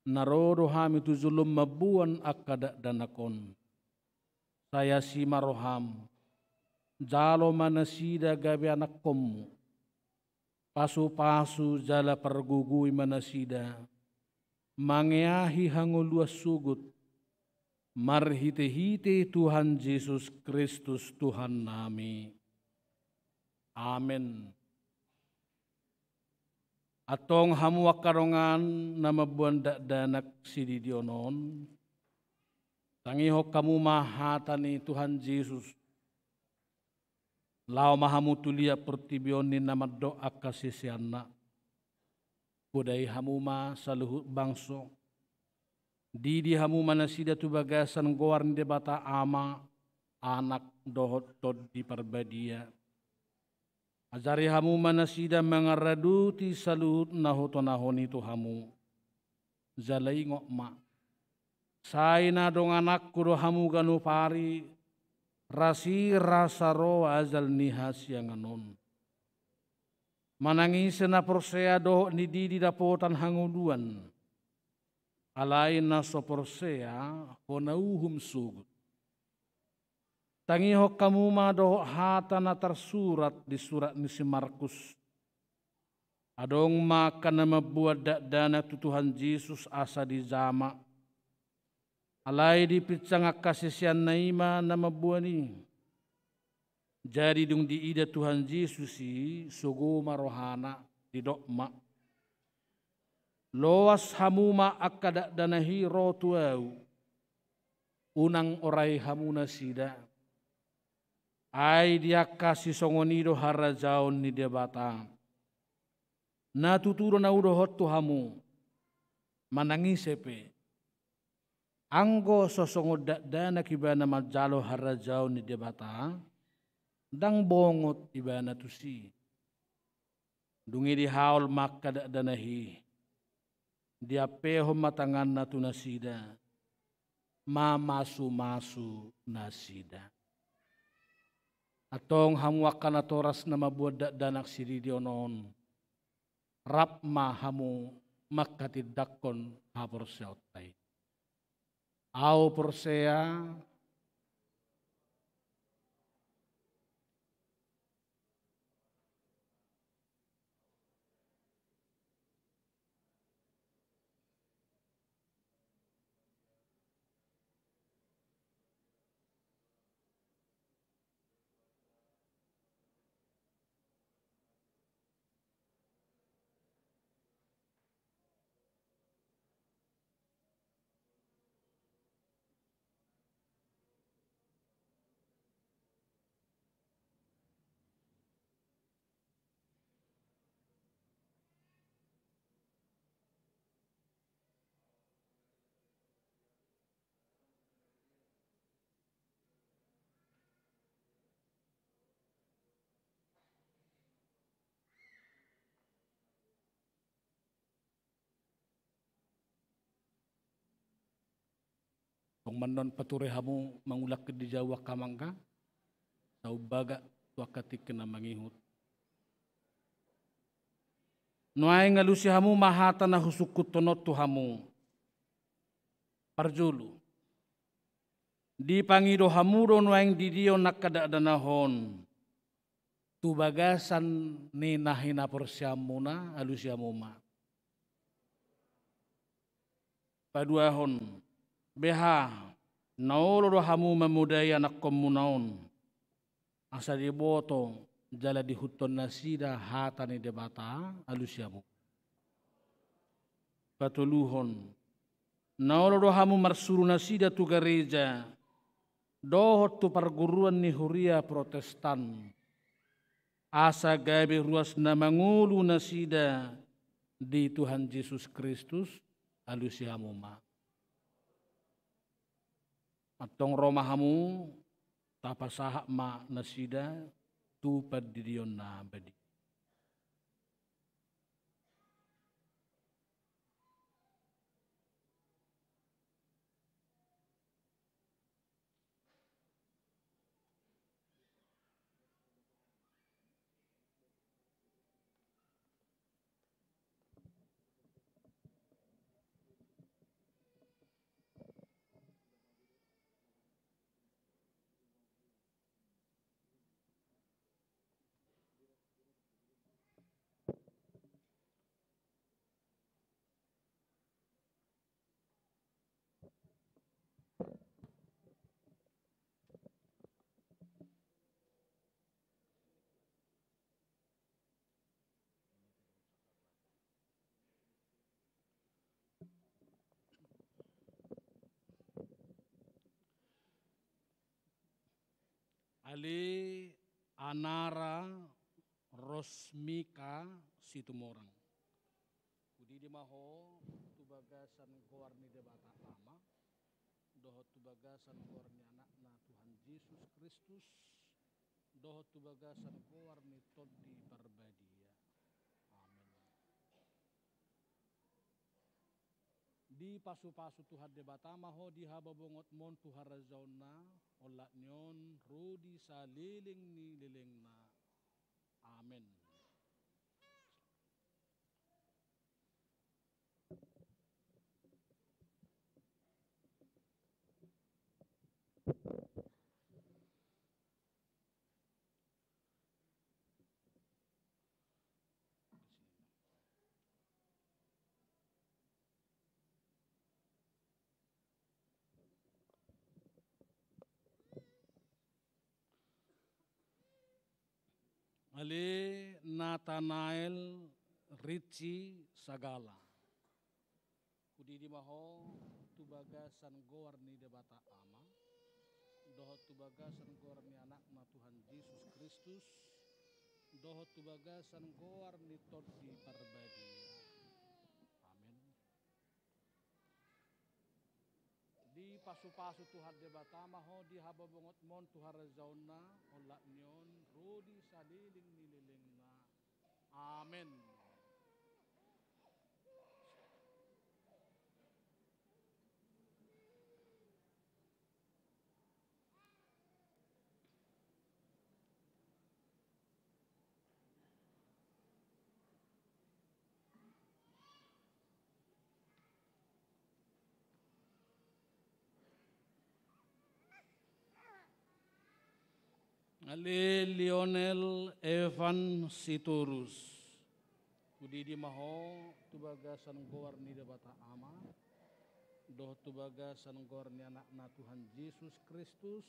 na ro do hami tu jolom mamboan angka dakdanak on. Sai asi ma roham, jalo ma nasida gabe anakkonmu. Pasu-pasu jala pargogoi ma nasida mangeahi hangoluan sogot, marhite-hite Tuhan Jesus Kristus Tuhannami. Amen. Antong hamu angka dongan na mamboan dakdanak sididion on, tangihon hamu ma hata ni Tuhan Jesus. Laho ma hamu tu liat portibi on ninna mandok angka siseanna. Podai hamu ma saluhut bangso. Didi hamu ma nasida tu bagasan goar ni Debata Ama, Anak, dohot Tondi Parbadia. Ajari hamu ma nasida mangaradoti saluhut na hutonahon i tu hamu. Jala ingot ma, sai na dongananku do hamu ganup ari, rasirasa ro ajal ni hasiangan on. Manang ise na porsea dohot nididi dapotan hangoluan, alai na so porsea hona uhum sogot. Tangihon hamu ma dohot hata na tarsurat di surat ni si Markus. Adong ma angka na mamboan dakdanak tu Tuhan Jesus asa dijama. Alai dipinsang angka siseanna i ma na mamboan i. Jadi dung diida Tuhan Jesus i, sogo ma rohana, didok ma, loas hamu ma angka dakdanak i ro tu ahu. Unang orai hamu nasida. Ai di angka sisongon i do harajaon ni Debata. Na tutu do na hudohon tu hamu, manang ise pe, anggo so songon dakdanak ibana manjalo harajaon ni Debata, ndang bongot ibana tusi. Dung i dihaol ma angka dakdanak i, diampehon ma tanganna tu nasida, mamasumasu nasida. Antong hamu angka natoras na mamboan dakdanak sididion on, rap ma hamu manghatindanghon haporseaonta i. Ahu porsea. Tong mannon pature hamu mangulahon di jabu angka mangga, sai umbaga tu angka tingki na mangihut. Nuaeng alusi hamu ma hata na husungkunhon on tu hamu. Parjolo, dipangido hamu do nuaeng didion angka dakdanak on tu bagasan ni na hinaporseaonmuna, alusi hamu ma. Paduahon, beha na olo do hamu mamodai anakkonmuna on, asa diboto jala diihuthon nasida hata ni Debata, alusi hamu. Patoluhon, na olo do hamu marsuru nasida tu gareja dohot tu parguruan ni huria Protestan, asa gabe ruas na mangolu nasida di Tuhan Jesus Kristus, alusi hamu ma. Antong ro ma hamu, tapasahat ma nasida tu pandidion na badia. Ale Anara Rosmika Situmorang. Hudidi ma ho tu bagasan goar ni Debata Ama, dohot tu bagasan goar ni Anakna Tuhan Jesus Kristus, dohot tu bagasan goar ni Tondi Parbadia. Amen. Dipasupasu Tuhan Debata ma ho di habobongotmon tu harajaonna, olat ni on ro di saleleng ni lelengna. Amen. Ale Natanael Ritsi Sagala. Hudidi ma ho tu bagasan goar ni Debata Ama, dohot tu bagasan goar ni Anakna Tuhan Jesus Kristus, dohot tu bagasan goar ni Tondi Parbadia. Amen. Dipasupasu Tuhan Debata ma ho di habobongotmon tu harajaonna, olat ni on ro di saleleng ni lelengna. Amen. Ale Lionel Evan Sitorus. Hudidi ma ho tu bagasan goar ni Debata Ama, dohot tu bagasan goar ni Anakna Tuhan Jesus Kristus,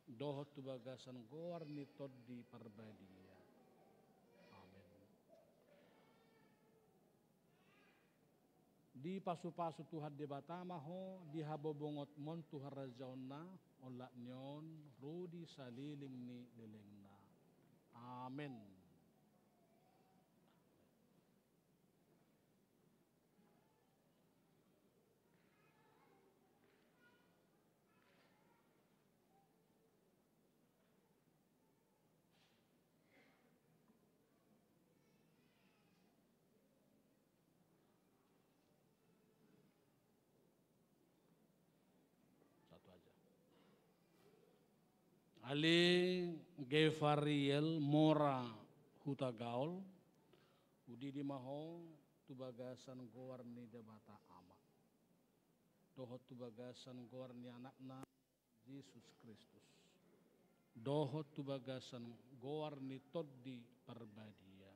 dohot tu bagasan goar ni Tondi Parbadia. Amen. Dipasupasu Tuhan Debata ma ho di habobongotmon tu harajaonna, olat ni on ro di saleleng ni lelengna. Amen. Ale Gevariel Mora Hutagaol, hudidi ma ho tu bagasan goar ni Debata Ama, dohot tu bagasan goar ni Anakna Jesus Kristus, dohot tu bagasan goar ni Tondi Parbadia.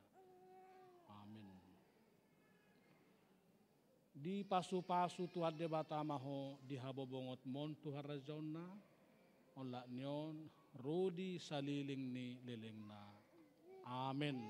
Amen. Dipasupasu Tuhan Debata ma ho di habobongotmon tu harajaonna, olat ni on ro di salelenglelengna. Amen.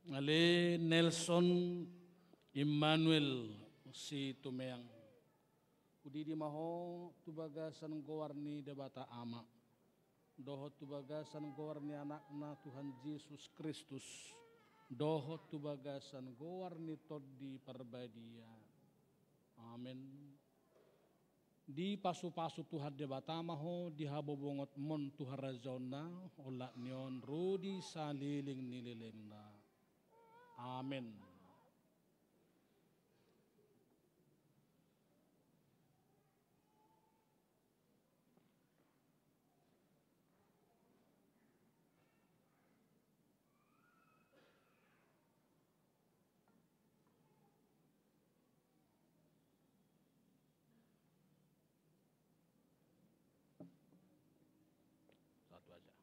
Ale Nelson Immanuel Situmeang, hudidi ma ho tu bagasan goar ni Debata Ama, dohot tu bagasan goar ni Anakna Tuhan Jesus Kristus, dohot tu bagasan goar ni Tondi Parbadia. Amen. Dipasupasu Tuhan Debata ma ho di habobongotmon tu harajaonna, olat ni on ro di salelenglelengna. Amen. Satu aja.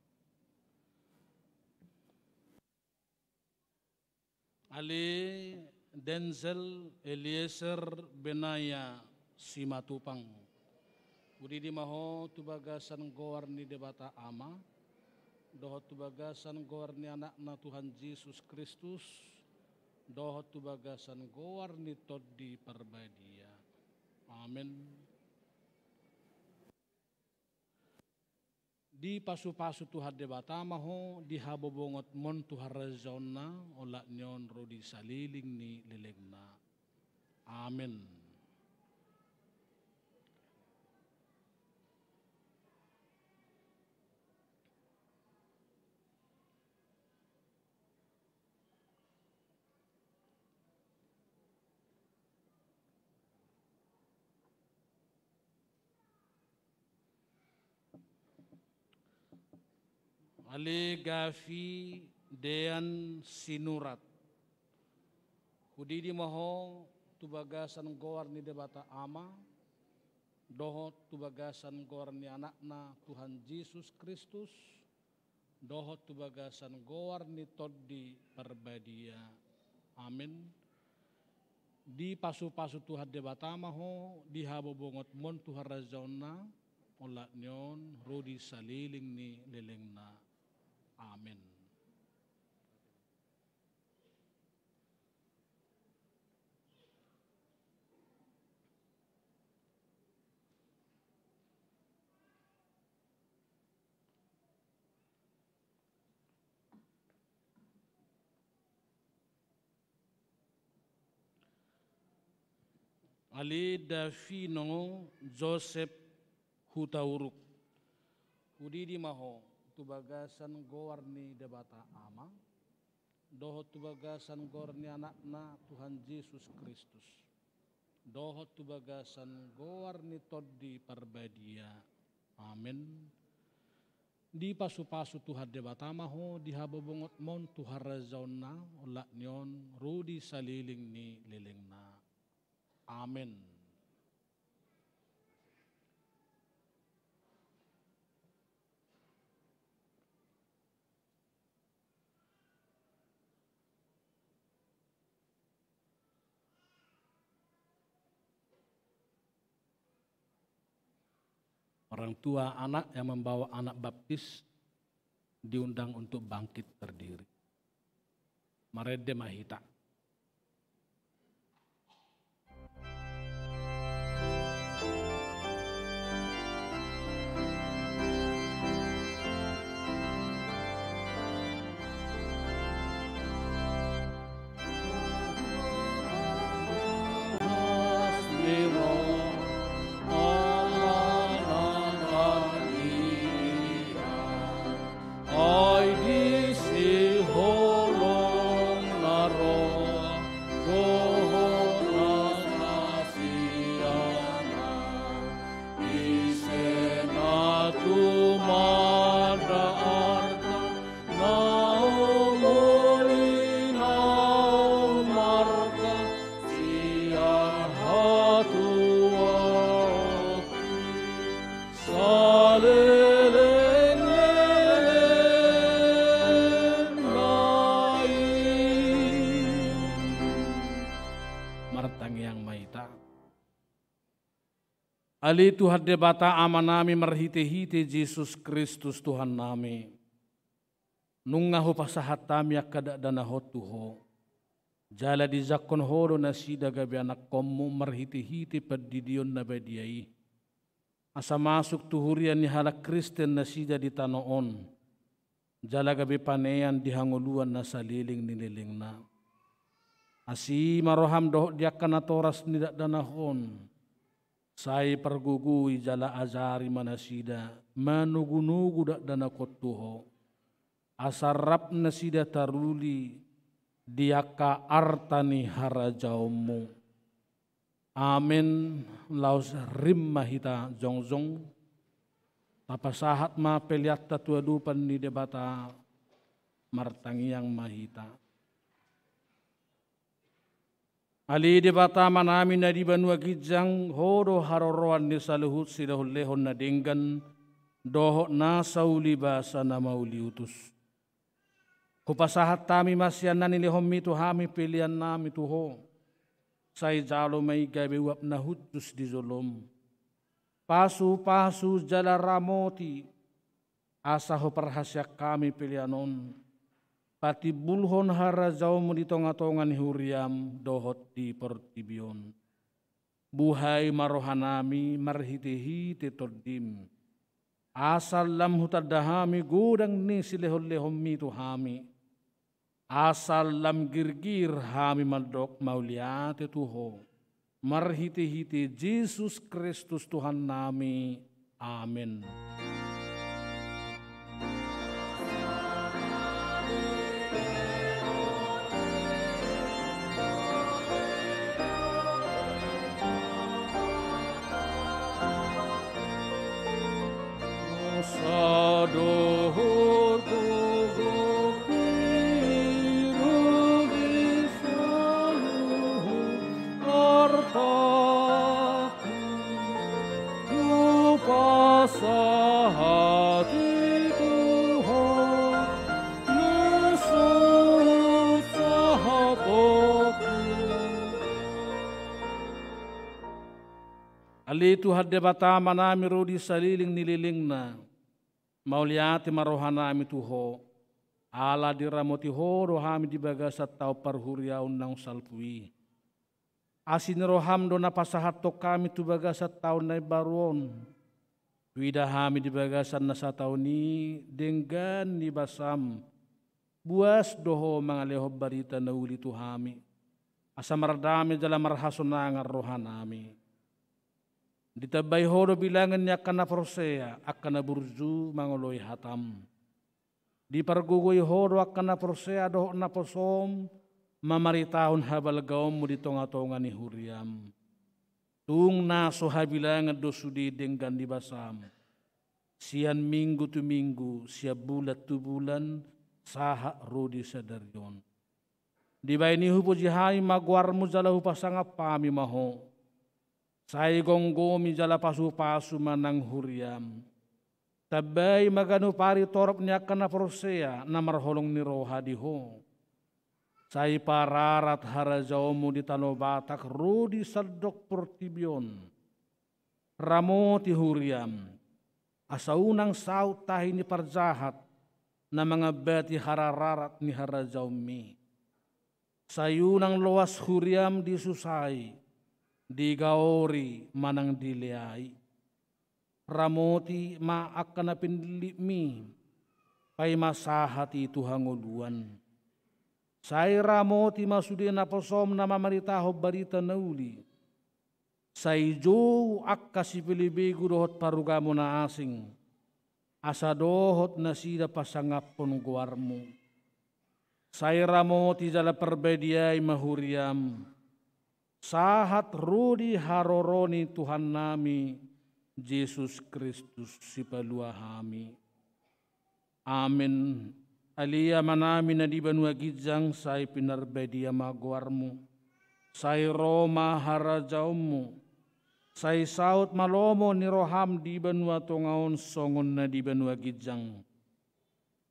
Ale Denzel Eliezer Benaya Simatupang, hudidi ma ho tu bagasan goar ni Debata Ama, dohot tu bagasan goar ni Anakna Tuhan Jesus Kristus, dohot tu bagasan goar ni Tondi Parbadia. Amen. Dipasupasu Tuhan Debata ma ho di habobongotmon tu harajaonna, olat ni on ro di salelenglelengna. Amen. Ale Gavi Dean Sinurat, hudidi ma ho tu bagasan goar ni Debata Ama, dohot tu bagasan goar ni Anakna Tuhan Jesus Kristus, dohot tu bagasan goar ni Tondi Parbadia. Amen. Dipasupasu Tuhan Debata ma ho di habobongotmon tu harajaonna, olat ni on ro di salelenglelengna. Amen. Ale Davino Joseph Hutauruk, hudidi ma ho tu bagasan goar ni Debata Ama, dohot tu bagasan goar ni Anakna Tuhan Jesus Kristus, dohot tu bagasan goar ni Tondi Parbadia. Amen. Dipasupasu Tuhan Debata ma ho di habobongotmon tu harajaonna, olat ni on ro di salelenglelengna. Amen. Orang tua anak yang membawa anak baptis diundang untuk bangkit berdiri. Marende ma hita. Saleleng leleng ma i. Martangiang ma hita. Ale Tuhan Debata Amanami, marhitehite Jesus Kristus Tuhannami, nunga hupasahat hami angka dakdanahon tu Ho, jala dijangkon Ho do nasida gabe anakkonmu marhitehite pandidion na badia i, asa masuk tu huria ni halak Kristen nasida di tano on, jala gabe panean di hangoluan na saleleng ni lelengna. Asi ma roham dohot di angka natoras ni dakdanahon, sai pargogoi jala ajari ma nasida manogunogu dakdanahon tu Ho, asa rap nasida taruli di angka arta ni harajaonmu. Amen. Laos rim ma hita jongjong. Tapasahat ma peleanta tu adopan ni Debata. Martangiang ma hita. Ale Debata Amanami na di banua ginjang, Ho do haroroan ni saluhut silehonlehon na denggan dohot nasa ulibasa na mauliutus. Hupasahat hami ma sian na nilehonmi tu hami peleannami tu Ho. Sai jalo ma i gabe uap na hushus di jolom, pasupasu jala ramoti, asa huparhaseang hami pelean on patimbulhon harajaonmu di tongatonga ni huriam dohot di portibi on. Buhai ma rohanami marhitehite Tondim, asa lam hutanda hami godang ni silehonlehonmi tu hami, asa lam girgir hami mandok mauliate tu Ho, marhitehite Jesus Kristus Tuhannami. Amen. Sadohot gogo biru di saluhut arta Hupasahat i tu Ho, na so sahat oku. Ale Tuhan Debata Amanami ro di saleleng ni lelengna, mauliate ma rohanami tu Ho, ala diramoti Ho do hami di bagasan taon parhuriaon naung salpu i. Asi ni roham do na pasahathon hami tu bagasan taon na imbaru on. Huida hami di bagasan na sataon i denggan ni basam. Boas do Ho mangalehon barita na uli tu hami, asa mardame jala marhasonangan rohanami. Ditambai Ho do bilangan ni angka na porsea, angka na burju mangoloi hatam. Dipargogoi Ho do angka na porsea dohot naposom mamaritahon habalgaonmu di tongatonga ni huriam. Tung na so habilangan do sude denggan ni basam, sian minggu tu minggu, sian bulan tu bulan, sahat ro di sadari on. Dibahen i hupuji hami ma goarmu jala hupasangap hami ma Ho. Sai gomgomi jala pasupasu ma nang huriam. Tambai ma ganup ari torop ni angka na porsea na marholong ni roha di Ho. Sai pararat harajaonmu di tano Batak ro di sandok portibi on. Ramoti huriam, asa unang saut tahi ni parjahat na mangambati harararat ni harajaonmi. Sai unang loas huriam disusai, digaori manang dileai. Ramoti ma angka na pinillitmi, paima sahat i tu hangoluan. Sai ramoti ma sude naposom na mamaritahon barita na uli. Sai jou angka sipelebegu dohot parugamo na asing, asa dohot nasida pasangaphon goarmu. Sai ramoti jala parbadiai ma huriam, sahat ro di haroro ni Tuhannami Jesus Kristus Sipalua hami. Amen. Ale Amanami na di banua ginjang, sai pinarbadia ma goarmu. Sai ro ma harajaonmu. Sai saut ma lomo ni roham di banua tonga on songon na di banua ginjang.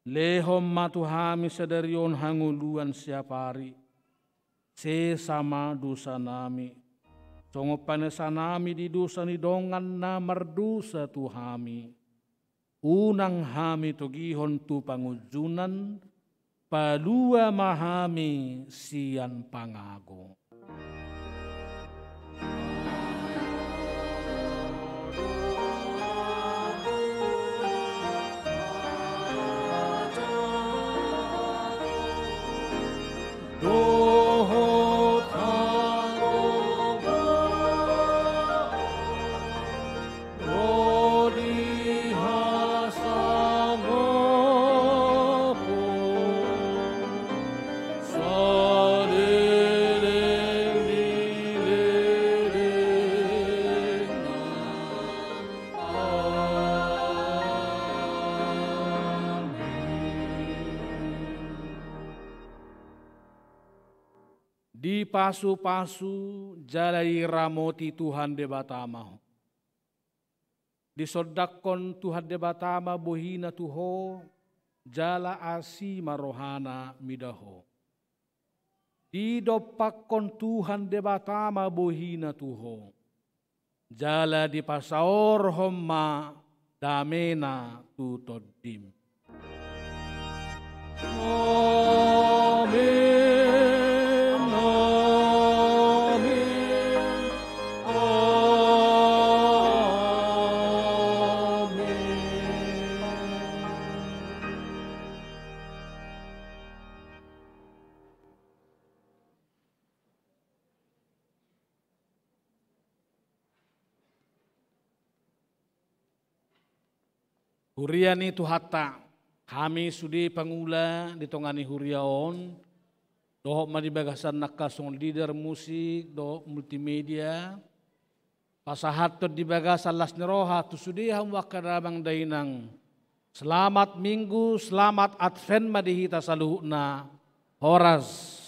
Lehon ma tu hami sadari on hangoluan siapari. Sesa ma dosanami, songon panesanami di dosa ni dongan na mardosa tu hami. Unang hami togihon tu pangunjunan, palua ma hami sian pangago. Dohot hagogoon, ro di hasangapon, saleleng ni lelengna. Amin. Dipasupasu jala diramoti Tuhan Debata ma ho. Disondangkon Tuhan Debata ma bohina tu ho, jala asi ma rohana mida ho. Didompakkon Tuhan Debata ma bohina tu ho, jala dipasaorhon ma damena tu tondim. Amin, amin, amin. Huria ni Tuhanta, hami sude pangula di tonga ni huria on, dohot ma di bagasan angka song leader musik dohot multimedia, pasahathon di bagasan las ni roha tu sude hamu angka damang dainang. Selamat Minggu, selamat Advent ma di hita saluhutna. Horas.